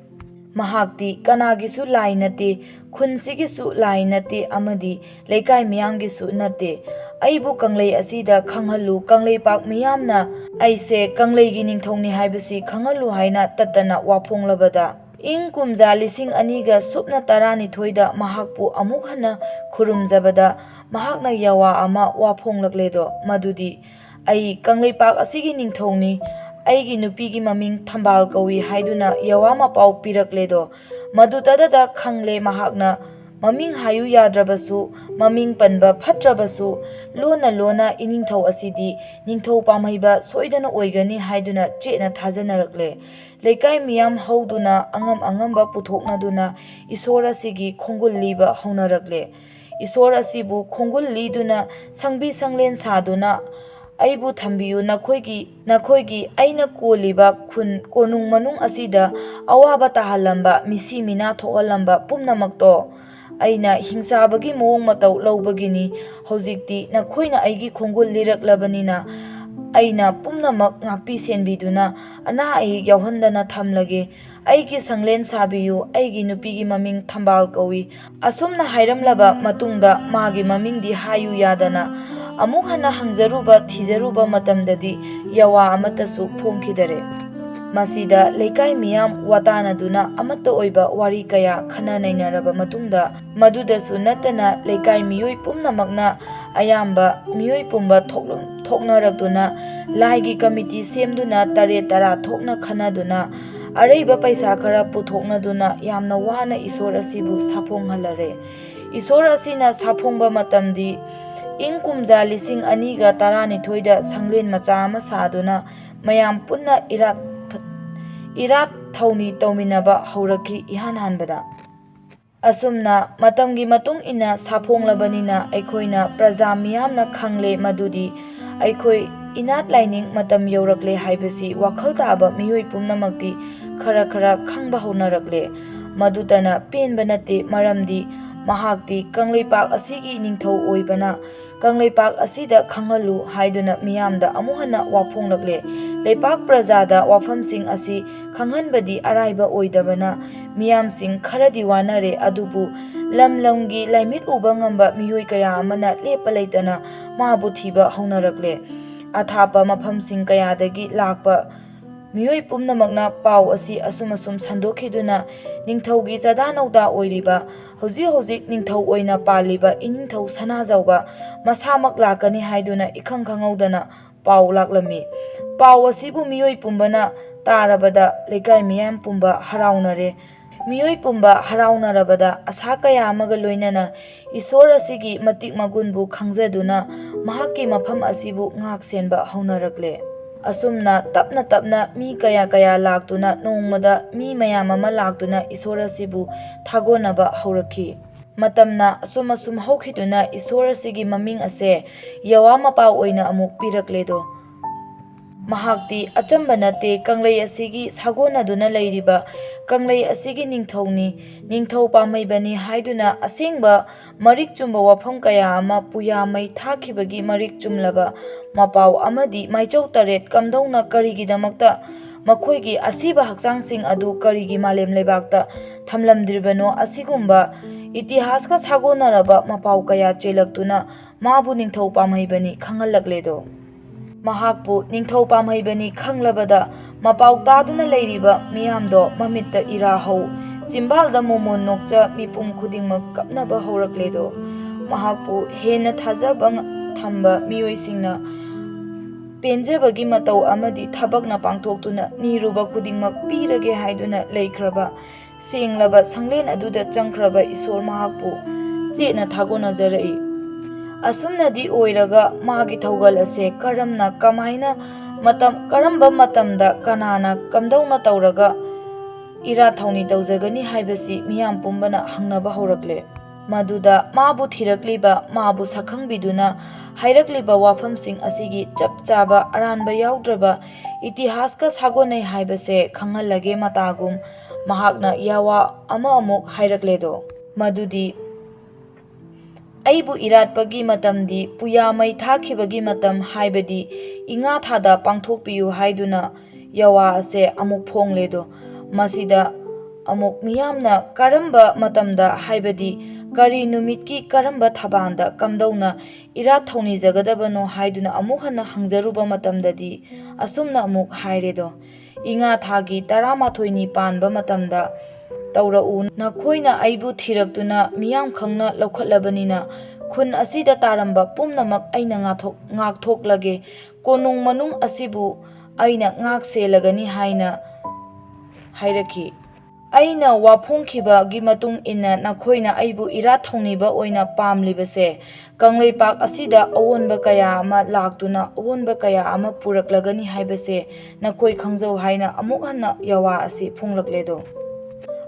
ꯃꯍꯥꯛꯇꯤ ꯀꯅꯥꯒꯤꯁꯨ ꯂꯥꯏ ꯅꯠꯇꯦ, ꯈꯨꯟꯁꯤꯒꯤꯁꯨ ꯂꯥꯏ ꯅꯠꯇꯦ, ꯑꯃꯗꯤ ꯂꯩꯀꯥꯏ ꯃꯤꯌꯥꯝꯒꯤꯁꯨ ꯅꯠꯇꯦ꯫ ꯑꯩꯕꯨ ꯀꯪꯂꯩ ꯑꯁꯤꯗ ꯈꯪꯍꯜꯂꯨ, ꯀꯪꯂꯩꯄꯥꯛ ꯃꯤꯌꯥꯝꯅ ꯑꯩꯁꯦ ꯀꯪꯂꯩꯒꯤ ꯅꯤꯡꯊꯧꯅꯤ ꯍꯥꯏꯕꯁꯤ ꯈꯪꯍꯜꯂꯨ ꯍꯥꯏꯅ ꯇꯠꯇꯅ ꯋꯥ ꯐꯣꯡꯂꯕꯗ, ꯏꯪ ꯀꯨꯝꯖꯥ ꯂꯤꯁꯤꯡ ꯑꯅꯤꯒ ꯁꯨꯞꯅ ꯇꯔꯥꯅꯤꯊꯣꯏꯗ ꯃꯍꯥꯛꯄꯨ ꯑꯃꯨꯛ ꯍꯟꯅ ꯈꯨꯔꯨꯝꯖꯕꯗ, ꯃꯍꯥꯛꯅ ꯌꯥꯋꯥ ꯑꯃ ꯋꯥ ꯐꯣꯡꯂꯛꯂꯦꯗꯣ, ꯃꯗꯨꯗꯤ, "ꯑꯩ ꯀꯪꯂꯩꯄꯥꯛ ꯑꯁꯤꯒꯤ ꯅꯤꯡꯊꯧꯅꯤ, ꯑꯩꯒꯤ ꯅꯨꯄꯤꯒꯤ ꯃꯃꯤꯡ ꯊꯝꯕꯥꯜ ꯀꯧꯏ" ꯍꯥꯏꯗꯨꯅ ꯌꯥꯋꯥ ꯃꯄꯥꯎ ꯄꯤꯔꯛꯂꯦꯗꯣ꯫ ꯃꯗꯨꯇꯗꯗ ꯈꯪꯂꯦ ꯃꯍꯥꯛꯅ, ꯃꯃꯤꯡ ꯍꯥꯏꯌꯨ ꯌꯥꯗ꯭ꯔꯕꯁꯨ, ꯃꯃꯤꯡ ꯄꯟꯕ ꯐꯠꯇ꯭ꯔꯕꯁꯨ, ꯂꯣꯟꯅ ꯂꯣꯟꯅ ꯏꯅꯤꯡꯊꯧ ꯑꯁꯤꯗꯤ ꯅꯤꯡꯊꯧ ꯄꯥꯝꯍꯩꯕ ꯁꯣꯏꯗꯅ ꯑꯣꯏꯒꯅꯤ ꯍꯥꯏꯗꯨꯅ ꯆꯦꯠꯅ ꯊꯥꯖꯅꯔꯛꯂꯦ꯫ ꯂꯩꯀꯥꯏ ꯃꯤꯌꯥꯝ ꯍꯧꯗꯨꯅ ꯑꯉꯝ ꯑꯉꯝꯕ ꯄꯨꯊꯣꯛꯅꯗꯨꯅ ꯏꯁꯣꯔ ꯑꯁꯤꯒꯤ ꯈꯣꯡꯒꯨꯜ ꯂꯤꯕ ꯍꯧꯅꯔꯛꯂꯦ꯫ ꯏꯁꯣꯔ ꯑꯁꯤꯕꯨ ꯈꯣꯡꯒꯨꯜ ꯂꯤꯗꯨꯅ, ꯁꯪꯕꯤ ꯁꯪꯂꯦꯟ ꯁꯥꯗꯨꯅ, "ꯑꯩꯕꯨ ꯊꯝꯕꯤꯌꯨ, ꯅꯈꯣꯏꯒꯤ, ꯅꯈꯣꯏꯒꯤ ꯑꯩꯅ ꯀꯣꯜꯂꯤꯕ ꯈꯨꯟ ꯀꯣꯅꯨꯡ ꯃꯅꯨꯡ ꯑꯁꯤꯗ ꯑꯋꯥꯕ ꯇꯥꯍꯜꯂꯝꯕ ꯃꯤꯁꯤ ꯃꯤꯅꯥ ꯊꯣꯛꯍꯜꯂꯝꯕ ꯄꯨꯝꯅꯃꯛꯇꯣ꯫ ꯑꯩꯅ ꯍꯤꯡꯆꯥꯕꯒꯤ ꯃꯑꯣꯡ ꯃꯇꯧ ꯂꯧꯕꯒꯤꯅꯤ꯫ ꯍꯧꯖꯤꯛꯇꯤ ꯅꯈꯣꯏꯅ ꯑꯩꯒꯤ ꯈꯣꯡꯒꯨꯜ ꯂꯤꯔꯛꯂꯕꯅꯤꯅ, ꯑꯩꯅ ꯄꯨꯝꯅꯃꯛ ꯉꯥꯛꯄꯤ ꯁꯦꯟꯕꯤꯗꯨꯅ ꯑꯅꯥ ꯑꯌꯦꯛ ꯌꯥꯎꯍꯟꯗꯅ ꯊꯝꯂꯒꯦ꯫ ꯑꯩꯒꯤ ꯁꯪꯂꯦꯟ ꯁꯥꯕꯤꯌꯨ, ꯑꯩꯒꯤ ꯅꯨꯄꯤꯒꯤ ꯃꯃꯤꯡ ꯊꯝꯕꯥꯜ ꯀꯧꯏ"꯫ ꯑꯁꯨꯝꯅ ꯍꯥꯏꯔꯝꯂꯕ ꯃꯇꯨꯡꯗ, "ꯃꯥꯒꯤ ꯃꯃꯤꯡꯗꯤ ꯍꯥꯏꯌꯨ" ꯌꯥꯗꯅ ꯑꯃꯨꯛ ꯍꯟꯅ ꯍꯪꯖꯔꯨꯕ ꯊꯤꯖꯔꯨꯕ ꯃꯇꯝꯗꯗꯤ, ꯌꯥꯋꯥ ꯑꯃꯠꯇꯁꯨ ꯐꯣꯡꯈꯤꯗꯔꯦ꯫ ꯃꯁꯤꯗ ꯂꯩꯀꯥꯏ ꯃꯤꯌꯥꯝ ꯋꯥꯇꯥꯅꯗꯨꯅ ꯑꯃꯠꯇ ꯑꯣꯏꯕ ꯋꯥꯔꯤ ꯀꯌꯥ ꯈꯟꯅ ꯅꯩꯅꯔꯕ ꯃꯇꯨꯡꯗ, ꯃꯗꯨꯗꯁꯨ ꯅꯠꯇꯅ ꯂꯩꯀꯥꯏ ꯃꯤꯑꯣꯏ ꯄꯨꯝꯅꯃꯛꯅ, ꯑꯌꯥꯝꯕ ꯃꯤꯑꯣꯏ ꯄꯨꯝꯕ ꯊꯣꯛ-, ꯊꯣꯛꯅꯔꯛꯇꯨꯅ ꯂꯥꯏꯒꯤ ꯀꯃꯤꯇꯤ ꯁꯦꯝꯗꯨꯅ ꯇꯔꯦꯠ ꯇꯔꯥ ꯊꯣꯛꯅ ꯈꯟꯅꯗꯨꯅ ꯑꯔꯩꯕ ꯄꯩꯁꯥ ꯈꯔ ꯄꯨꯊꯣꯛꯅꯗꯨꯅ ꯌꯥꯝꯅ ꯋꯥꯅ ꯏꯁꯣꯔ ꯑꯁꯤꯕꯨ ꯁꯥꯐꯣꯡꯍꯜꯂꯔꯦ꯫ ꯏꯁꯣꯔ ꯑꯁꯤꯅ ꯁꯥꯐꯣꯡꯕ ꯃꯇꯝꯗꯤ ꯏꯪ ꯀꯨꯝꯖꯥ ꯂꯤꯁꯤꯡ ꯑꯅꯤꯒ ꯇꯔꯥꯅꯤꯊꯣꯏꯗ ꯁꯪꯂꯦꯟ ꯃꯆꯥ ꯑꯃ ꯁꯥꯗꯨꯅ ꯃꯌꯥꯝ ꯄꯨꯟꯅ ꯏꯔꯥꯠ, ꯏꯔꯥꯠ ꯊꯧꯅꯤ ꯇꯧꯃꯤꯟꯅꯕ ꯍꯧꯔꯛꯈꯤ ꯏꯍꯥꯟ ꯍꯥꯟꯕꯗ꯫ ꯑꯁꯨꯝꯅ ꯃꯇꯝꯒꯤ ꯃꯇꯨꯡ ꯏꯟꯅ ꯁꯥꯐꯣꯡꯂꯕꯅꯤꯅ ꯑꯩꯈꯣꯏꯅ ꯄ꯭ꯔꯖꯥ ꯃꯤꯌꯥꯝꯅ ꯈꯪꯂꯦ ꯃꯗꯨꯗꯤ ꯑꯩꯈꯣꯏ ꯏꯅꯥꯠ ꯂꯥꯏꯅꯤꯡ ꯃꯇꯝ ꯌꯧꯔꯛꯂꯦ ꯍꯥꯏꯕꯁꯤ ꯋꯥꯈꯜ ꯇꯥꯕ ꯃꯤꯑꯣꯏ ꯄꯨꯝꯅꯃꯛꯇꯤ ꯈꯔ ꯈꯔ ꯈꯪꯕ ꯍꯧꯅꯔꯛꯂꯦ꯫ ꯃꯗꯨꯇꯅ ꯄꯦꯟꯕ ꯅꯠꯇꯦ, ꯃꯔꯝꯗꯤ ꯃꯍꯥꯛꯇꯤ ꯀꯪꯂꯩꯄꯥꯛ ꯑꯁꯤꯒꯤ ꯅꯤꯡꯊꯧ ꯑꯣꯏꯕꯅ ꯀꯪꯂꯩꯄꯥꯛ ꯑꯁꯤꯗ ꯈꯪꯍꯜꯂꯨ ꯍꯥꯏꯗꯨꯅ ꯃꯤꯌꯥꯝꯗ ꯑꯃꯨꯛ ꯍꯟꯅ ꯋꯥꯐꯣꯡꯂꯛꯂꯦ꯫ ꯂꯩꯄꯥꯛ ꯄ꯭ꯔꯖꯥꯗ ꯋꯥꯐꯝꯁꯤꯡ ꯑꯁꯤ ꯈꯪꯍꯟꯕꯗꯤ ꯑꯔꯥꯏꯕ ꯑꯣꯏꯗꯕꯅ ꯃꯤꯌꯥꯝꯁꯤꯡ ꯈꯔꯗꯤ ꯋꯥꯅꯔꯦ, ꯑꯗꯨꯕꯨ ꯂꯝ ꯂꯝꯒꯤ ꯂꯥꯏꯃꯤꯠ ꯎꯕ ꯉꯝꯕ ꯃꯤꯑꯣꯏ ꯀꯌꯥ ꯑꯃꯅ ꯂꯦꯞꯄ ꯂꯩꯇꯅ ꯃꯥꯕꯨ ꯊꯤꯕ ꯍꯧꯅꯔꯛꯂꯦ꯫ ꯑꯊꯥꯞꯄ ꯃꯐꯝꯁꯤꯡ ꯀꯌꯥꯗꯒꯤ ꯂꯥꯛꯄ ꯃꯤꯑꯣꯏ ꯄꯨꯝꯅꯃꯛꯅ ꯄꯥꯎ ꯑꯁꯤ ꯑꯁꯨꯝ ꯑꯁꯨꯝ ꯁꯟꯗꯣꯛꯈꯤꯗꯨꯅ ꯅꯤꯡꯊꯧꯒꯤ ꯆꯥꯗꯥ ꯅꯧꯗꯥ ꯑꯣꯏꯔꯤꯕ, ꯍꯧꯖꯤꯛ ꯍꯧꯖꯤꯛ ꯅꯤꯡꯊꯧ ꯑꯣꯏꯅ ꯄꯥꯜꯂꯤꯕ ꯏꯅꯤꯡꯊꯧ ꯁꯅꯥꯖꯥꯎꯕ ꯃꯁꯥꯃꯛ ꯂꯥꯛꯀꯅꯤ ꯍꯥꯏꯗꯨꯅ ꯏꯈꯪ ꯈꯪꯍꯧꯗꯅ ꯄꯥꯎ ꯂꯥꯛꯂꯝꯃꯤ꯫ ꯄꯥꯎ ꯑꯁꯤꯕꯨ ꯃꯤꯑꯣꯏ ꯄꯨꯝꯕꯅ ꯇꯥꯔꯕꯗ ꯂꯩꯀꯥꯏ ꯃꯤꯌꯥꯝ ꯄꯨꯝꯕ ꯍꯔꯥꯎꯅꯔꯦ꯫ ꯃꯤꯑꯣꯏ ꯄꯨꯝꯕ ꯍꯔꯥꯎꯅꯔꯕꯗ ꯑꯁꯥ ꯀꯌꯥ ꯑꯃꯒ ꯂꯣꯏꯅꯅ ꯏꯁꯣꯔ ꯑꯁꯤꯒꯤ ꯃꯇꯤꯛ ꯃꯒꯨꯟꯕꯨ ꯈꯪꯖꯗꯨꯅ ꯃꯍꯥꯛꯀꯤ ꯃꯐꯝ ꯑꯁꯤꯕꯨ ꯉꯥꯛ ꯁꯦꯟꯕ ꯍꯧꯅꯔꯛꯂꯦ꯫ ꯑꯁꯨꯝꯅ ꯇꯞꯅ ꯇꯞꯅ ꯃꯤ ꯀꯌꯥ ꯀꯌꯥ ꯂꯥꯛꯇꯨꯅ ꯅꯣꯡꯃꯗ ꯃꯤ ꯃꯌꯥꯝ ꯑꯃ ꯂꯥꯛꯇꯨꯅ ꯏꯁꯣꯔ ꯑꯁꯤꯕꯨ ꯊꯥꯒꯣꯟꯅꯕ ꯍꯧꯔꯛꯈꯤ꯫ ꯃꯇꯝꯅ ꯑꯁꯨꯝ ꯑꯁꯨꯝ ꯍꯧꯈꯤꯗꯨꯅ ꯏꯁꯣꯔ ꯑꯁꯤꯒꯤ ꯃꯃꯤꯡ ꯑꯁꯦ ꯌꯋꯥ ꯃꯄꯥ ꯑꯣꯏꯅ ꯑꯃꯨꯛ ꯄꯤꯔꯛꯂꯦꯗꯣ꯫ ꯃꯍꯥꯛꯇꯤ ꯑꯆꯝꯕ ꯅꯠꯇꯦ, ꯀꯪꯂꯩ ꯑꯁꯤꯒꯤ ꯁꯥꯒꯣꯟꯅꯗꯨꯅ ꯂꯩꯔꯤꯕ ꯀꯪꯂꯩ ꯑꯁꯤꯒꯤ ꯅꯤꯡꯊꯧꯅꯤ, ꯅꯤꯡꯊꯧ ꯄꯥꯝꯍꯩꯕꯅꯤ ꯍꯥꯏꯗꯨꯅ ꯑꯁꯦꯡꯕ ꯃꯔꯤꯛ ꯆꯨꯝꯕ ꯋꯥꯐꯝ ꯀꯌꯥ ꯑꯃ ꯄꯨꯌꯥ ꯃꯩ ꯊꯥꯈꯤꯕꯒꯤ ꯃꯔꯤꯛ ꯆꯨꯝꯂꯕ ꯃꯄꯥꯎ ꯑꯃꯗꯤ ꯃꯥꯏꯆꯧ ꯇꯔꯦꯠ ꯀꯝꯗꯧꯅ ꯀꯔꯤꯒꯤꯗꯃꯛꯇ ꯃꯈꯣꯏꯒꯤ ꯑꯁꯤꯕ ꯍꯛꯆꯥꯡꯁꯤꯡ ꯑꯗꯨ ꯀꯔꯤꯒꯤ ꯃꯥꯂꯦꯝ ꯂꯩꯕꯥꯛꯇ ꯊꯝꯂꯝꯗ꯭ꯔꯤꯕꯅꯣ, ꯑꯁꯤꯒꯨꯝꯕ ꯏꯇꯤꯍꯥꯁꯀ ꯁꯥꯒꯣꯟꯅꯔꯕ ꯃꯄꯥꯎ ꯀꯌꯥ ꯆꯦꯜꯂꯛꯇꯨꯅ ꯃꯥꯕꯨ ꯅꯤꯡꯊꯧ ꯄꯥꯝꯍꯩꯕꯅꯤ ꯈꯪꯍꯜꯂꯛꯂꯦꯗꯣ꯫ ꯃꯍꯥꯛꯄꯨ ꯅꯤꯡꯊꯧ ꯄꯥꯝꯍꯩꯕꯅꯤ ꯈꯪꯂꯕꯗ, ꯃꯄꯥꯎ ꯇꯥꯗꯨꯅ ꯂꯩꯔꯤꯕ ꯃꯤꯌꯥꯝꯗꯣ ꯃꯃꯤꯠꯇ ꯏꯔꯥ ꯍꯧ, ꯆꯤꯝꯕꯥꯜꯗ ꯃꯣꯃꯣꯟ ꯅꯣꯛꯆ, ꯃꯤꯄꯨꯝ ꯈꯨꯗꯤꯡꯃꯛ ꯀꯞꯅꯕ ꯍꯧꯔꯛꯂꯦꯗꯣ꯫ ꯃꯍꯥꯛꯄꯨ ꯍꯦꯟꯅ ꯊꯥꯖꯕ ꯊꯝꯕ ꯃꯤꯑꯣꯏꯁꯤꯡꯅ ꯄꯦꯟꯖꯕꯒꯤ ꯃꯇꯧ ꯑꯃꯗꯤ ꯊꯕꯛꯅ ꯄꯥꯡꯊꯣꯛꯇꯨꯅ ꯅꯤꯔꯨꯕ ꯈꯨꯗꯤꯡꯃꯛ ꯄꯤꯔꯒꯦ ꯍꯥꯏꯗꯨꯅ ꯂꯩꯈ꯭ꯔꯕ ꯁꯦꯡꯂꯕ ꯁꯪꯂꯦꯟ ꯑꯗꯨꯗ ꯆꯪꯈ꯭ꯔꯕ ꯏꯁꯣꯔ ꯃꯍꯥꯛꯄꯨ ꯆꯦꯠꯅ ꯊꯥꯒꯣꯟꯅꯖꯔꯛꯏ꯫ ꯑꯁꯨꯝꯅꯗꯤ ꯑꯣꯏꯔꯒ ꯃꯥꯒꯤ ꯊꯧꯒꯜ ꯑꯁꯦ ꯀꯔꯝꯅ, ꯀꯃꯥꯏꯅ, ꯃꯇꯝ, ꯀꯔꯝꯕ ꯃꯇꯝꯗ ꯀꯅꯥꯅ ꯀꯝꯗꯧꯅ ꯇꯧꯔꯒ ꯏꯔꯥꯠ ꯊꯧꯅꯤ ꯇꯧꯖꯒꯅꯤ ꯍꯥꯏꯕꯁꯤ ꯃꯤꯌꯥꯝ ꯄꯨꯝꯕꯅ ꯍꯪꯅꯕ ꯍꯧꯔꯛꯂꯦ꯫ ꯃꯗꯨꯗ ꯃꯥꯕꯨ ꯊꯤꯔꯛꯂꯤꯕ, ꯃꯥꯕꯨ ꯁꯛꯈꯪꯕꯤꯗꯨꯅ ꯍꯥꯏꯔꯛꯂꯤꯕ ꯋꯥꯐꯝꯁꯤꯡ ꯑꯁꯤꯒꯤ ꯆꯞ ꯆꯥꯕ ꯑꯔꯥꯟꯕ ꯌꯥꯎꯗ꯭ꯔꯕ ꯏꯇꯤꯍꯥꯁꯀ ꯁꯥꯒꯣꯟꯅꯩ ꯍꯥꯏꯕꯁꯦ ꯈꯪꯍꯜꯂꯒꯦ ꯃꯇꯥꯒꯨꯝ ꯃꯍꯥꯛꯅ ꯌꯥꯋꯥ ꯑꯃ ꯑꯃꯨꯛ ꯍꯥꯏꯔꯛꯂꯦꯗꯣ꯫ ꯃꯗꯨꯗꯤ, ꯑꯩꯕꯨ ꯏꯔꯥꯠꯄꯒꯤ ꯃꯇꯝꯗꯤ ꯄꯨꯌꯥ ꯃꯩ ꯊꯥꯈꯤꯕꯒꯤ ꯃꯇꯝ, ꯍꯥꯏꯕꯗꯤ ꯏꯉꯥ ꯊꯥꯗ ꯄꯥꯡꯊꯣꯛꯄꯤꯌꯨ ꯍꯥꯏꯗꯨꯅ ꯌꯥꯋꯥ ꯑꯁꯦ ꯑꯃꯨꯛ ꯐꯣꯡꯂꯦꯗꯣ꯫ ꯃꯁꯤꯗ ꯑꯃꯨꯛ ꯃꯤꯌꯥꯝꯅ ꯀꯔꯝꯕ ꯃꯇꯝꯗ, ꯍꯥꯏꯕꯗꯤ ꯀꯔꯤ ꯅꯨꯃꯤꯠꯀꯤ ꯀꯔꯝꯕ ꯊꯕꯥꯟꯗ ꯀꯝꯗꯧꯅ ꯏꯔꯥꯠ ꯊꯧꯅꯤꯖꯒꯗꯕꯅꯣ ꯍꯥꯏꯗꯨꯅ ꯑꯃꯨꯛ ꯍꯟꯅ ꯍꯪꯖꯔꯨꯕ ꯃꯇꯝꯗꯗꯤ ꯑꯁꯨꯝꯅ ꯑꯃꯨꯛ ꯍꯥꯏꯔꯦꯗꯣ, ꯏꯉꯥ ꯊꯥꯒꯤ ꯇꯔꯥꯃꯥꯊꯣꯏꯅꯤ ꯄꯥꯟꯕ ꯃꯇꯝꯗ ꯇꯧꯔꯛꯎ꯫ ꯅꯈꯣꯏꯅ ꯑꯩꯕꯨ ꯊꯤꯔꯛꯇꯨꯅ ꯃꯤꯌꯥꯝ ꯈꯪꯅ ꯂꯧꯈꯠꯂꯕꯅꯤꯅ, ꯈꯨꯟ ꯑꯁꯤꯗ ꯇꯥꯔꯝꯕ ꯄꯨꯝꯅꯃꯛ ꯑꯩꯅ ꯉꯥꯛꯊꯣꯛ-, ꯉꯥꯛꯊꯣꯛꯂꯒꯦ꯫ ꯀꯣꯅꯨꯡ ꯃꯅꯨꯡ ꯑꯁꯤꯕꯨ ꯑꯩꯅ ꯉꯥꯛ ꯁꯦꯜꯂꯒꯅꯤ ꯍꯥꯏꯅ ꯍꯥꯏꯔꯛꯈꯤ꯫ ꯑꯩꯅ ꯋꯥꯐꯣꯡꯈꯤꯕꯒꯤ ꯃꯇꯨꯡ ꯏꯟꯅ ꯅꯈꯣꯏꯅ ꯑꯩꯕꯨ ꯏꯔꯥꯠ ꯊꯧꯅꯤꯕ ꯑꯣꯏꯅ ꯄꯥꯝꯂꯤꯕꯁꯦ, ꯀꯪꯂꯩꯄꯥꯛ ꯑꯁꯤꯗ ꯑꯑꯣꯟꯕ ꯀꯌꯥ ꯑꯃ ꯂꯥꯛꯇꯨꯅ ꯑꯑꯣꯟꯕ ꯀꯌꯥ ꯑꯃ ꯄꯨꯔꯛꯂꯒꯅꯤ ꯍꯥꯏꯕꯁꯦ ꯅꯈꯣꯏ ꯈꯪꯖꯧ ꯍꯥꯏꯅ ꯑꯃꯨꯛ ꯍꯟꯅ ꯌꯥꯋꯥ ꯑꯁꯤ ꯐꯣꯡꯂꯛꯂꯦꯗꯣ꯫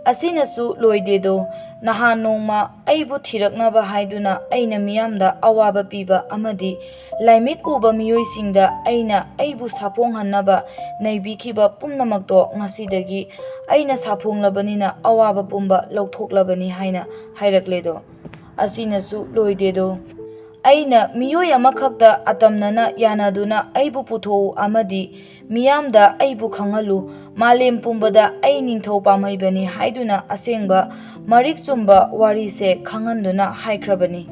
ꯑꯁꯤꯅꯁꯨ ꯂꯣꯏꯗꯦꯗꯣ, ꯅꯍꯥꯟ ꯅꯣꯡꯃ ꯑꯩꯕꯨ ꯊꯤꯔꯛꯅꯕ ꯍꯥꯏꯗꯨꯅ ꯑꯩꯅ ꯃꯤꯌꯥꯝꯗ ꯑꯋꯥꯕ ꯄꯤꯕ ꯑꯃꯗꯤ ꯂꯥꯏꯃꯤꯠ ꯎꯕ ꯃꯤꯑꯣꯏꯁꯤꯡꯗ ꯑꯩꯅ ꯑꯩꯕꯨ ꯁꯥꯐꯣꯡꯍꯟꯅꯕ ꯅꯩꯕꯤꯈꯤꯕ ꯄꯨꯝꯅꯃꯛꯇꯣ ꯉꯁꯤꯗꯒꯤ ꯑꯩꯅ ꯁꯥꯐꯣꯡꯂꯕꯅꯤꯅ ꯑꯋꯥꯕ ꯄꯨꯝꯕ ꯂꯧꯊꯣꯛꯂꯕꯅꯤ ꯍꯥꯏꯅ ꯍꯥꯏꯔꯛꯂꯦꯗꯣ꯫ ꯑꯁꯤꯅꯁꯨ ꯂꯣꯏꯗꯦꯗꯣ꯫ ꯑꯩꯅ ꯃꯤꯑꯣꯏ ꯑꯃꯈꯛꯇ ꯑꯇꯝꯅꯅ ꯌꯥꯅꯗꯨꯅ ꯑꯩꯕꯨ ꯄꯨꯊꯣꯛꯎ ꯑꯃꯗꯤ ꯃꯤꯌꯥꯝꯗ ꯑꯩꯕꯨ ꯈꯪꯍꯜꯂꯨ, ꯃꯥꯂꯦꯝ ꯄꯨꯝꯕꯗ ꯑꯩ ꯅꯤꯡꯊꯧ ꯄꯥꯝꯍꯩꯕꯅꯤ ꯍꯥꯏꯗꯨꯅ ꯑꯁꯦꯡꯕ ꯃꯔꯤꯛ ꯆꯨꯝꯕ ꯋꯥꯔꯤꯁꯦ ꯈꯪꯍꯟꯗꯨꯅ ꯍꯥꯏꯈ꯭ꯔꯕꯅꯤ꯫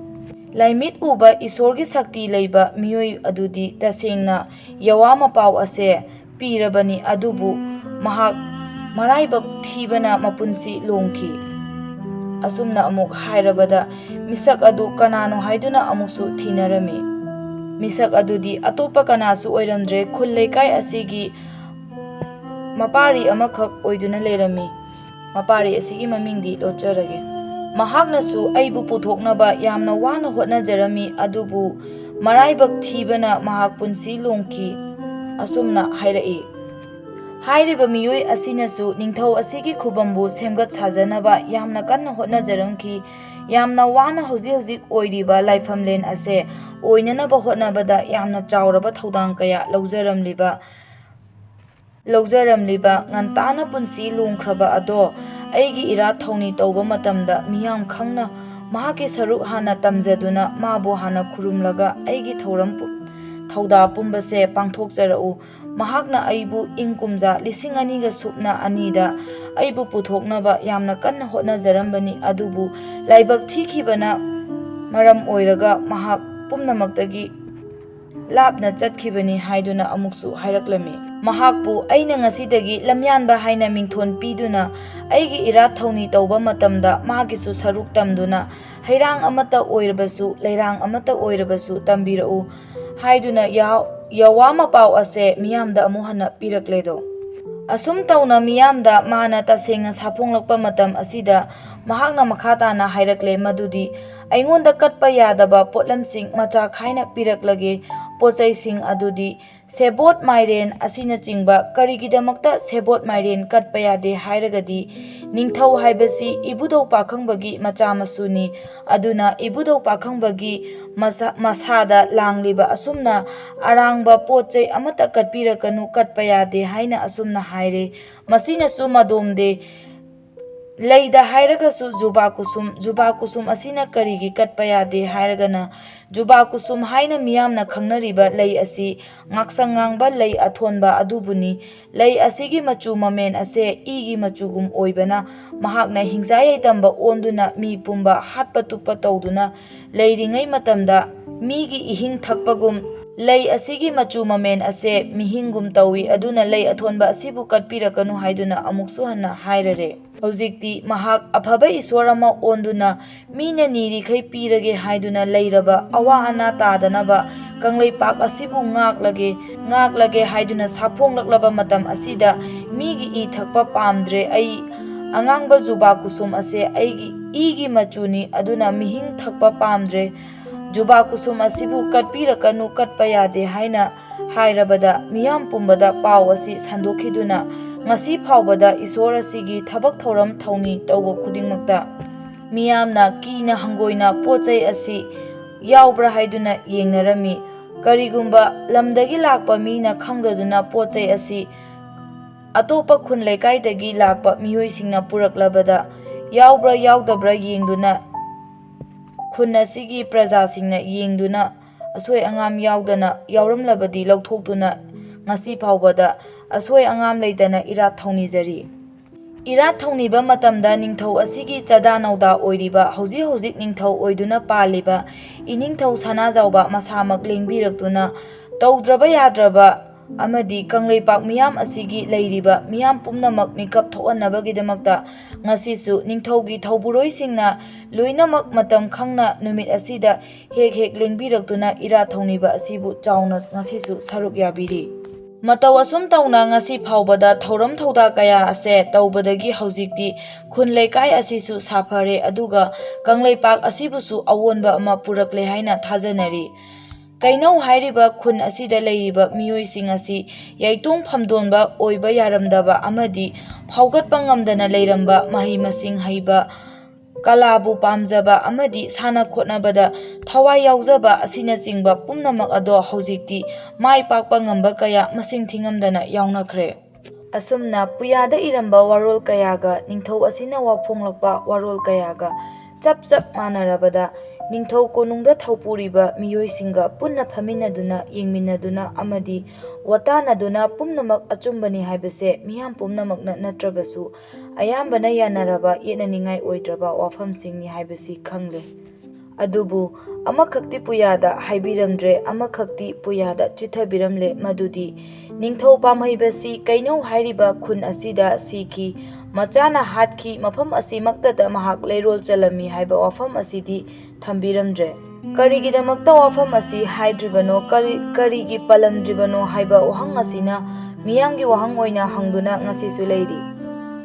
ꯂꯥꯏꯃꯤꯠ ꯎꯕ ꯏꯁꯣꯔꯒꯤ ꯁꯛꯇꯤ ꯂꯩꯕ ꯃꯤꯑꯣꯏ ꯑꯗꯨꯗꯤ ꯇꯁꯦꯡꯅ ꯌꯋꯥ ꯃꯄꯥꯎ ꯑꯁꯦ ꯄꯤꯔꯕꯅꯤ, ꯑꯗꯨꯕꯨ ꯃꯍꯥꯛ ꯃꯔꯥꯏꯕꯛ ꯊꯤꯕꯅ ꯃꯄꯨꯟꯁꯤ ꯂꯣꯡꯈꯤ꯫ ꯑꯁꯨꯝꯅ ꯑꯃꯨꯛ ꯍꯥꯏꯔꯕꯗ, ꯃꯤꯁꯛ ꯑꯗꯨ ꯀꯅꯥꯅꯣ ꯍꯥꯏꯗꯨꯅ ꯑꯃꯨꯛꯁꯨ ꯊꯤꯅꯔꯝꯃꯤ꯫ ꯃꯤꯁꯛ ꯑꯗꯨꯗꯤ ꯑꯇꯣꯞꯄ ꯀꯅꯥꯁꯨ ꯑꯣꯏꯔꯝꯗ꯭ꯔꯦ, ꯈꯨꯜ ꯂꯩꯀꯥꯏ ꯑꯁꯤꯒꯤ ꯃꯄꯥꯔꯤ ꯑꯃꯈꯛ ꯑꯣꯏꯗꯨꯅ ꯂꯩꯔꯝꯃꯤ꯫ ꯃꯄꯥꯔꯤ ꯑꯁꯤꯒꯤ ꯃꯃꯤꯡꯗꯤ ꯂꯣꯠꯆꯔꯒꯦ꯫ ꯃꯍꯥꯛꯅꯁꯨ ꯑꯩꯕꯨ ꯄꯨꯊꯣꯛꯅꯕ ꯌꯥꯝꯅ ꯋꯥꯅ ꯍꯣꯠꯅꯖꯔꯝꯃꯤ, ꯑꯗꯨꯕꯨ ꯃꯔꯥꯏꯕꯛ ꯊꯤꯕꯅ ꯃꯍꯥꯛ ꯄꯨꯟꯁꯤ ꯂꯣꯡꯈꯤ꯫ ꯑꯁꯨꯝꯅ ꯍꯥꯏꯔꯛꯏ꯫ ꯍꯥꯏꯔꯤꯕ ꯃꯤꯑꯣꯏ ꯑꯁꯤꯅꯁꯨ ꯅꯤꯡꯊꯧ ꯑꯁꯤꯒꯤ ꯈꯨꯕꯝꯕꯨ ꯁꯦꯝꯒꯠ ꯁꯥꯖꯅꯕ ꯌꯥꯝꯅ ꯀꯟꯅ ꯍꯣꯠꯅꯖꯔꯝꯈꯤ꯫ ꯌꯥꯝꯅ ꯋꯥꯅ ꯍꯧꯖꯤꯛ ꯍꯧꯖꯤꯛ ꯑꯣꯏꯔꯤꯕ ꯂꯥꯏꯐꯝꯂꯦꯟ ꯑꯁꯦ ꯑꯣꯏꯅꯅꯕ ꯍꯣꯠꯅꯕꯗ ꯌꯥꯝꯅ ꯆꯥꯎꯔꯕ ꯊꯧꯗꯥꯡ ꯀꯌꯥ ꯂꯧꯖꯔꯝꯂꯤꯕ ꯂꯧꯖꯔꯝꯂꯤꯕ ꯉꯟꯇꯥꯅ ꯄꯨꯟꯁꯤ ꯂꯣꯡꯈ꯭ꯔꯕ ꯑꯗꯣ ꯑꯩꯒꯤ ꯏꯔꯥꯠ ꯊꯧꯅꯤ ꯇꯧꯕ ꯃꯇꯝꯗ ꯃꯤꯌꯥꯝ ꯈꯪꯅ ꯃꯍꯥꯛꯀꯤ ꯁꯔꯨꯛ ꯍꯥꯟꯅ ꯇꯝꯖꯗꯨꯅ ꯃꯥꯕꯨ ꯍꯥꯟꯅ ꯈꯨꯔꯨꯝꯂꯒ ꯑꯩꯒꯤ ꯊꯧꯔꯝ ꯄꯨ-, ꯊꯧꯗꯥ ꯄꯨꯝꯕꯁꯦ ꯄꯥꯡꯊꯣꯛꯆꯔꯛꯎ꯫ ꯃꯍꯥꯛꯅ ꯑꯩꯕꯨ ꯏꯪ ꯀꯨꯝꯖꯥ ꯂꯤꯁꯤꯡ ꯑꯅꯤꯒ ꯁꯨꯞꯅ ꯑꯅꯤꯗ ꯑꯩꯕꯨ ꯄꯨꯊꯣꯛꯅꯕ ꯌꯥꯝꯅ ꯀꯟꯅ ꯍꯣꯠꯅꯖꯔꯝꯕꯅꯤ, ꯑꯗꯨꯕꯨ ꯂꯥꯏꯕꯛ ꯊꯤꯈꯤꯕꯅ ꯃꯔꯝ ꯑꯣꯏꯔꯒ ꯃꯍꯥꯛ ꯄꯨꯝꯅꯃꯛꯇꯒꯤ ꯂꯥꯞꯅ ꯆꯠꯈꯤꯕꯅꯤ ꯍꯥꯏꯗꯨꯅ ꯑꯃꯨꯛꯁꯨ ꯍꯥꯏꯔꯛꯂꯝꯃꯤ꯫ ꯃꯍꯥꯛꯄꯨ ꯑꯩꯅ ꯉꯁꯤꯗꯒꯤ ꯂꯝꯌꯥꯟꯕ ꯍꯥꯏꯅ ꯃꯤꯡꯊꯣꯟ ꯄꯤꯗꯨꯅ ꯑꯩꯒꯤ ꯏꯔꯥꯠ ꯊꯧꯅꯤ ꯇꯧꯕ ꯃꯇꯝꯗ ꯃꯥꯒꯤꯁꯨ ꯁꯔꯨꯛ ꯇꯝꯗꯨꯅ ꯍꯩꯔꯥꯡ ꯑꯃꯠꯇ ꯑꯣꯏꯔꯕꯁꯨ, ꯂꯩꯔꯥꯡ ꯑꯃꯠꯇ ꯑꯣꯏꯔꯕꯁꯨ ꯇꯝꯕꯤꯔꯛꯎ ꯍꯥꯏꯗꯨꯅ ꯌꯥ-, ꯌꯋꯥ ꯃꯄꯥꯎ ꯑꯁꯦ ꯃꯤꯌꯥꯝꯗ ꯑꯃꯨꯛ ꯍꯟꯅ ꯄꯤꯔꯛꯂꯦꯗꯣ꯫ ꯑꯁꯨꯝ ꯇꯧꯅ ꯃꯤꯌꯥꯝꯗ ꯃꯥꯅ ꯇꯁꯦꯡꯅ ꯁꯥꯐꯣꯡꯂꯛꯄ ꯃꯇꯝ ꯑꯁꯤꯗ ꯃꯍꯥꯛꯅ ꯃꯈꯥ ꯇꯥꯅ ꯍꯥꯏꯔꯛꯂꯦ ꯃꯗꯨꯗꯤ, ꯑꯩꯉꯣꯟꯗ ꯀꯠꯄ ꯌꯥꯗꯕ ꯄꯣꯠꯂꯝꯁꯤꯡ ꯃꯆꯥ ꯈꯥꯏꯅ ꯄꯤꯔꯛꯂꯒꯦ꯫ ꯄꯣꯠ ꯆꯩꯁꯤꯡ ꯑꯗꯨꯗꯤ ꯁꯦꯕꯣꯠ, ꯃꯥꯏꯔꯦꯟ ꯑꯁꯤꯅꯆꯤꯡꯕ꯫ ꯀꯔꯤꯒꯤꯗꯃꯛꯇ ꯁꯦꯕꯣꯠ, ꯃꯥꯏꯔꯦꯟ ꯀꯠꯄ ꯌꯥꯗꯦ ꯍꯥꯏꯔꯒꯗꯤ, ꯅꯤꯡꯊꯧ ꯍꯥꯏꯕꯁꯤ ꯏꯕꯨꯙꯧ ꯄꯥꯈꯪꯕꯒꯤ ꯃꯆꯥ ꯃꯁꯨꯅꯤ꯫ ꯑꯗꯨꯅ ꯏꯕꯨꯙꯧ ꯄꯥꯈꯪꯕꯒꯤ ꯃꯁꯥ-, ꯃꯁꯥꯗ ꯂꯥꯡꯂꯤꯕ ꯑꯁꯨꯝꯅ ꯑꯔꯥꯡꯕ ꯄꯣꯠ ꯆꯩ ꯑꯃꯠꯇ ꯀꯠꯄꯤꯔꯛꯀꯅꯨ, ꯀꯠꯄ ꯌꯥꯗꯦ ꯍꯥꯏꯅ ꯑꯁꯨꯝꯅ ꯍꯥꯏꯔꯦ꯫ ꯃꯁꯤꯅꯁꯨ ꯃꯗꯣꯝꯗꯦ ꯂꯩꯗ ꯍꯥꯏꯔꯒꯁꯨ ꯖꯨꯕꯥ ꯀꯨꯁꯨꯝ, ꯖꯨꯕꯥ ꯀꯨꯁꯨꯝ ꯑꯁꯤꯅ ꯀꯔꯤꯒꯤ ꯀꯠꯄ ꯌꯥꯗꯦ ꯍꯥꯏꯔꯒꯅ, ꯖꯨꯕꯥ ꯀꯨꯁꯨꯝ ꯍꯥꯏꯅ ꯃꯤꯌꯥꯝꯅ ꯈꯪꯅꯔꯤꯕ ꯂꯩ ꯑꯁꯤ ꯉꯥꯛꯁꯪ ꯉꯥꯡꯕ ꯂꯩ ꯑꯊꯣꯟꯕ ꯑꯗꯨꯕꯨꯅꯤ꯫ ꯂꯩ ꯑꯁꯤꯒꯤ ꯃꯆꯨ ꯃꯃꯦꯟ ꯑꯁꯦ ꯏꯒꯤ ꯃꯆꯨꯒꯨꯝ ꯑꯣꯏꯕꯅ, ꯃꯍꯥꯛꯅ ꯍꯤꯡꯆꯥ ꯌꯥꯏꯇꯝꯕ ꯑꯣꯟꯗꯨꯅ ꯃꯤ ꯄꯨꯝꯕ ꯍꯥꯠꯄ ꯇꯨꯞꯄ ꯇꯧꯗꯨꯅ ꯂꯩꯔꯤꯉꯩ ꯃꯇꯝꯗ ꯃꯤꯒꯤ ꯏꯍꯤꯡ ꯊꯛꯄꯒꯨꯝ, ꯂꯩ ꯑꯁꯤꯒꯤ ꯃꯆꯨ ꯃꯃꯦꯟ ꯑꯁꯦ ꯃꯤꯍꯤꯡꯒꯨꯝ ꯇꯧꯏ꯫ ꯑꯗꯨꯅ ꯂꯩ ꯑꯊꯣꯟꯕ ꯑꯁꯤꯕꯨ ꯀꯠꯄꯤꯔꯛꯀꯅꯨ ꯍꯥꯏꯗꯨꯅ ꯑꯃꯨꯛꯁꯨ ꯍꯟꯅ ꯍꯥꯏꯔꯔꯦ꯫ ꯍꯧꯖꯤꯛꯇꯤ ꯃꯍꯥꯛ ꯑꯐꯕ ꯏꯁꯣꯔ ꯑꯃ ꯑꯣꯟꯗꯨꯅ ꯃꯤꯅ ꯅꯤꯔꯤꯈꯩ ꯄꯤꯔꯒꯦ ꯍꯥꯏꯗꯨꯅ ꯂꯩꯔꯕ ꯑꯋꯥ ꯑꯅꯥ ꯇꯥꯗꯅꯕ ꯀꯪꯂꯩꯄꯥꯛ ꯑꯁꯤꯕꯨ ꯉꯥꯛꯂꯒꯦ, ꯉꯥꯛꯂꯒꯦ ꯍꯥꯏꯗꯨꯅ ꯁꯥꯐꯣꯡꯂꯛꯂꯕ ꯃꯇꯝ ꯑꯁꯤꯗ, ꯃꯤꯒꯤ ꯏ ꯊꯛꯄ ꯄꯥꯝꯗ꯭ꯔꯦ꯫ ꯑꯩ ꯑꯉꯥꯡꯕ ꯖꯨꯕꯥ ꯀꯨꯁꯨꯝ ꯑꯁꯦ ꯑꯩꯒꯤ ꯏꯒꯤ ꯃꯆꯨꯅꯤ, ꯑꯗꯨꯅ ꯃꯤꯍꯤꯡ ꯊꯛꯄ ꯄꯥꯝꯗ꯭ꯔꯦ꯫ ꯖꯨꯕꯥ ꯀꯨꯁꯨꯝ ꯑꯁꯤꯕꯨ ꯀꯠꯄꯤꯔꯛꯀꯅꯨ, ꯀꯠꯄ ꯌꯥꯗꯦ ꯍꯥꯏꯅ ꯍꯥꯏꯔꯕꯗ, ꯃꯤꯌꯥꯝ ꯄꯨꯝꯕꯗ ꯄꯥꯎ ꯑꯁꯤ ꯁꯟꯗꯣꯛꯈꯤꯗꯨꯅ ꯉꯁꯤ ꯐꯥꯎꯕꯗ ꯏꯁꯣꯔ ꯑꯁꯤꯒꯤ ꯊꯕꯛ ꯊꯧꯔꯝ ꯊꯧꯅꯤ ꯇꯧꯕ ꯈꯨꯗꯤꯡꯃꯛꯇ ꯃꯤꯌꯥꯝꯅ ꯀꯤꯅ ꯍꯪꯒꯣꯏꯅ ꯄꯣꯠ ꯆꯩ ꯑꯁꯤ ꯌꯥꯎꯕ꯭ꯔꯥ ꯍꯥꯏꯗꯨꯅ ꯌꯦꯡꯅꯔꯝꯃꯤ꯫ ꯀꯔꯤꯒꯨꯝꯕ ꯂꯝꯗꯒꯤ ꯂꯥꯛꯄ ꯃꯤꯅ ꯈꯪꯗꯗꯨꯅ ꯄꯣꯠ ꯆꯩ ꯑꯁꯤ ꯑꯇꯣꯞꯄ ꯈꯨꯟ ꯂꯩꯀꯥꯏꯗꯒꯤ ꯂꯥꯛꯄ ꯃꯤꯑꯣꯏꯁꯤꯡꯅ ꯄꯨꯔꯛꯂꯕꯗ, ꯌꯥꯎꯕ꯭ꯔꯥ ꯌꯥꯎꯗꯕ꯭ꯔꯥ ꯌꯦꯡꯗꯨꯅ, ꯈꯨꯟ ꯑꯁꯤꯒꯤ ꯄ꯭ꯔꯖꯥꯁꯤꯡꯅ ꯌꯦꯡꯗꯨꯅ, ꯑꯁꯣꯏ ꯑꯉꯥꯝ ꯌꯥꯎꯗꯅ ꯌꯥꯎꯔꯝꯂꯕꯗꯤ ꯂꯧꯊꯣꯛꯇꯨꯅ ꯉꯁꯤ ꯐꯥꯎꯕꯗ ꯑꯁꯣꯏ ꯑꯉꯥꯝ ꯂꯩꯇꯅ ꯏꯔꯥꯠ ꯊꯧꯅꯤꯖꯔꯤ꯫ ꯏꯔꯥꯠ ꯊꯧꯅꯤꯕ ꯃꯇꯝꯗ ꯅꯤꯡꯊꯧ ꯑꯁꯤꯒꯤ ꯆꯥꯗꯥ ꯅꯧꯗꯥ ꯑꯣꯏꯔꯤꯕ, ꯍꯧꯖꯤꯛ ꯍꯧꯖꯤꯛ ꯅꯤꯡꯊꯧ ꯑꯣꯏꯗꯨꯅ ꯄꯥꯜꯂꯤꯕ ꯏꯅꯤꯡꯊꯧ ꯁꯅꯥꯖꯥꯎꯕ ꯃꯁꯥꯃꯛ ꯂꯦꯡꯕꯤꯔꯛꯇꯨꯅ, ꯇꯧꯗ꯭ꯔꯕ ꯌꯥꯗ꯭ꯔꯕ ꯑꯃꯗꯤ ꯀꯪꯂꯩꯄꯥꯛ ꯃꯤꯌꯥꯝ ꯑꯁꯤꯒꯤ ꯂꯩꯔꯤꯕ ꯃꯤꯌꯥꯝ ꯄꯨꯝꯅꯃꯛ ꯃꯤꯀꯞ ꯊꯣꯛꯍꯟꯅꯕꯒꯤꯗꯃꯛꯇ ꯉꯁꯤꯁꯨ ꯅꯤꯡꯊꯧꯒꯤ ꯊꯧꯕꯨꯔꯣꯏꯁꯤꯡꯅ ꯂꯣꯏꯅꯃꯛ ꯃꯇꯝ ꯈꯪꯅ ꯅꯨꯃꯤꯠ ꯑꯁꯤꯗ ꯍꯦꯛ ꯍꯦꯛ ꯂꯦꯡꯕꯤꯔꯛꯇꯨꯅ ꯏꯔꯥꯠ ꯊꯧꯅꯤꯕ ꯑꯁꯤꯕꯨ ꯆꯥꯎꯅ ꯉꯁꯤꯁꯨ ꯁꯔꯨꯛ ꯌꯥꯕꯤꯔꯤ꯫ ꯃꯇꯧ ꯑꯁꯨꯝ ꯇꯧꯅ ꯉꯁꯤ ꯐꯥꯎꯕꯗ ꯊꯧꯔꯝ ꯊꯧꯗꯥ ꯀꯌꯥ ꯑꯁꯦ ꯇꯧꯕꯗꯒꯤ ꯍꯧꯖꯤꯛꯇꯤ ꯈꯨꯟ ꯂꯩꯀꯥꯏ ꯑꯁꯤꯁꯨ ꯁꯥꯐꯔꯦ, ꯑꯗꯨꯒ ꯀꯪꯂꯩꯄꯥꯛ ꯑꯁꯤꯕꯨꯁꯨ ꯑꯑꯣꯟꯕ ꯑꯃ ꯄꯨꯔꯛꯂꯦ ꯍꯥꯏꯅ ꯊꯥꯖꯅꯔꯤ꯫ ꯀꯩꯅꯧ ꯍꯥꯏꯔꯤꯕ ꯈꯨꯟ ꯑꯁꯤꯗ ꯂꯩꯔꯤꯕ ꯃꯤꯑꯣꯏꯁꯤꯡ ꯑꯁꯤ ꯌꯩꯇꯣꯡ ꯐꯝꯗꯣꯟꯕ ꯑꯣꯏꯕ ꯌꯥꯔꯝꯗꯕ ꯑꯃꯗꯤ ꯐꯥꯎꯒꯠꯄ ꯉꯝꯗꯅ ꯂꯩꯔꯝꯕ, ꯃꯍꯩ ꯃꯁꯤꯡ ꯍꯩꯕ, ꯀꯂꯥꯕꯨ ꯄꯥꯝꯖꯕ ꯑꯃꯗꯤ ꯁꯥꯟꯅ ꯈꯣꯠꯅꯕꯗ ꯊꯋꯥꯏ ꯌꯥꯎꯖꯕ ꯑꯁꯤꯅꯆꯤꯡꯕ ꯄꯨꯝꯅꯃꯛ ꯑꯗꯣ ꯍꯧꯖꯤꯛꯇꯤ ꯃꯥꯏ ꯄꯥꯛꯄ ꯉꯝꯕ ꯀꯌꯥ ꯃꯁꯤꯡ ꯊꯤꯉꯝꯗꯅ ꯌꯥꯎꯅꯈ꯭ꯔꯦ꯫ ꯑꯁꯨꯝꯅ ꯄꯨꯌꯥꯗ ꯏꯔꯝꯕ ꯋꯥꯔꯣꯜ ꯀꯌꯥꯒ ꯅꯤꯡꯊꯧ ꯑꯁꯤꯅ ꯋꯥꯐꯣꯡꯂꯛꯄ ꯋꯥꯔꯣꯜ ꯀꯌꯥꯒ ꯆꯞ ꯆꯞ ꯃꯥꯟꯅꯔꯕꯗ, ꯅꯤꯡꯊꯧ ꯀꯣꯅꯨꯡꯗ ꯊꯧꯄꯨꯔꯤꯕ ꯃꯤꯑꯣꯏꯁꯤꯡꯒ ꯄꯨꯟꯅ ꯐꯝꯃꯤꯟꯅꯗꯨꯅ, ꯌꯦꯡꯃꯤꯟꯅꯗꯨꯅ ꯑꯃꯗꯤ ꯋꯥꯇꯥꯅꯗꯨꯅ ꯄꯨꯝꯅꯃꯛ ꯑꯆꯨꯝꯕꯅꯤ ꯍꯥꯏꯕꯁꯦ ꯃꯤꯌꯥꯝ ꯄꯨꯝꯅꯃꯛꯅ ꯅꯠꯇ꯭ꯔꯕꯁꯨ ꯑꯌꯥꯝꯕꯅ ꯌꯥꯅꯔꯕ, ꯌꯦꯠꯅꯅꯤꯡꯉꯥꯏ ꯑꯣꯏꯗ꯭ꯔꯕ ꯋꯥꯐꯝꯁꯤꯡꯅꯤ ꯍꯥꯏꯕꯁꯤ ꯈꯪꯂꯦ꯫ ꯑꯗꯨꯕꯨ ꯑꯃꯈꯛꯇꯤ ꯄꯨꯌꯥꯗ ꯍꯥꯏꯕꯤꯔꯝꯗ꯭ꯔꯦ, ꯑꯃꯈꯛꯇꯤ ꯄꯨꯌꯥꯗ ꯆꯤꯠꯊꯕꯤꯔꯝꯂꯦ, ꯃꯗꯨꯗꯤ ꯅꯤꯡꯊꯧ ꯄꯥꯝꯍꯩꯕꯁꯤ ꯀꯩꯅꯧ ꯍꯥꯏꯔꯤꯕ ꯈꯨꯟ ꯑꯁꯤꯗ ꯁꯤꯈꯤ, ꯃꯆꯥꯅ ꯍꯥꯠꯈꯤ, ꯃꯐꯝ ꯑꯁꯤꯃꯛꯇꯗ ꯃꯍꯥꯛ ꯂꯩꯔꯣꯜ ꯆꯜꯂꯝꯃꯤ ꯍꯥꯏꯕ ꯋꯥꯐꯝ ꯑꯁꯤꯗꯤ ꯊꯝꯕꯤꯔꯝꯗ꯭ꯔꯦ꯫ ꯀꯔꯤꯒꯤꯗꯃꯛꯇ ꯋꯥꯐꯝ ꯑꯁꯤ ꯍꯥꯏꯗ꯭ꯔꯤꯕꯅꯣ, ꯀꯔꯤ, ꯀꯔꯤꯒꯤ ꯄꯜꯂꯝꯗ꯭ꯔꯤꯕꯅꯣ ꯍꯥꯏꯕ ꯋꯥꯍꯪ ꯑꯁꯤꯅ ꯃꯤꯌꯥꯝꯒꯤ ꯋꯥꯍꯪ ꯑꯣꯏꯅ ꯍꯪꯗꯨꯅ ꯉꯁꯤꯁꯨ ꯂꯩꯔꯤ꯫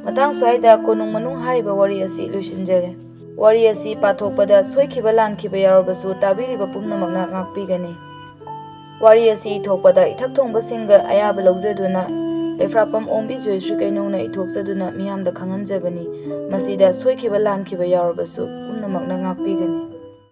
ꯃꯇꯥꯡ ꯁ꯭ꯋꯥꯏꯗ ꯀꯣꯅꯨꯡ ꯃꯅꯨꯡ ꯍꯥꯏꯔꯤꯕ ꯋꯥꯔꯤ ꯑꯁꯤ ꯂꯣꯏꯁꯤꯟꯖꯔꯦ꯫ ꯋꯥꯔꯤ ꯑꯁꯤ ꯄꯥꯊꯣꯛꯄꯗ ꯁꯣꯏꯈꯤꯕ ꯂꯥꯟꯈꯤꯕ ꯌꯥꯎꯔꯕꯁꯨ ꯇꯥꯕꯤꯔꯤꯕ ꯄꯨꯝꯅꯃꯛꯅ ꯉꯥꯛꯄꯤꯒꯅꯤ꯫ ꯋꯥꯔꯤ ꯑꯁꯤ ꯏꯊꯣꯛꯄꯗ ꯏꯊꯛ ꯊꯣꯡꯕꯁꯤꯡꯒ ꯑꯌꯥꯕ ꯂꯧꯖꯗꯨꯅ ꯂꯩꯐ꯭ꯔꯥꯄꯝ ꯑꯣꯡꯕꯤ ꯖꯣꯏꯁ꯭ꯔꯤ ꯀꯩꯅꯧꯅ ꯏꯊꯣꯛꯆꯗꯨꯅ ꯃꯤꯌꯥꯝꯗ ꯈꯪꯍꯟꯖꯕꯅꯤ꯫ ꯃꯁꯤꯗ ꯁꯣꯏꯈꯤꯕ ꯂꯥꯟꯈꯤꯕ ꯌꯥꯎꯔꯕꯁꯨ ꯄꯨꯝꯅꯃꯛꯅ ꯉꯥꯛꯄꯤꯒꯅꯤ꯫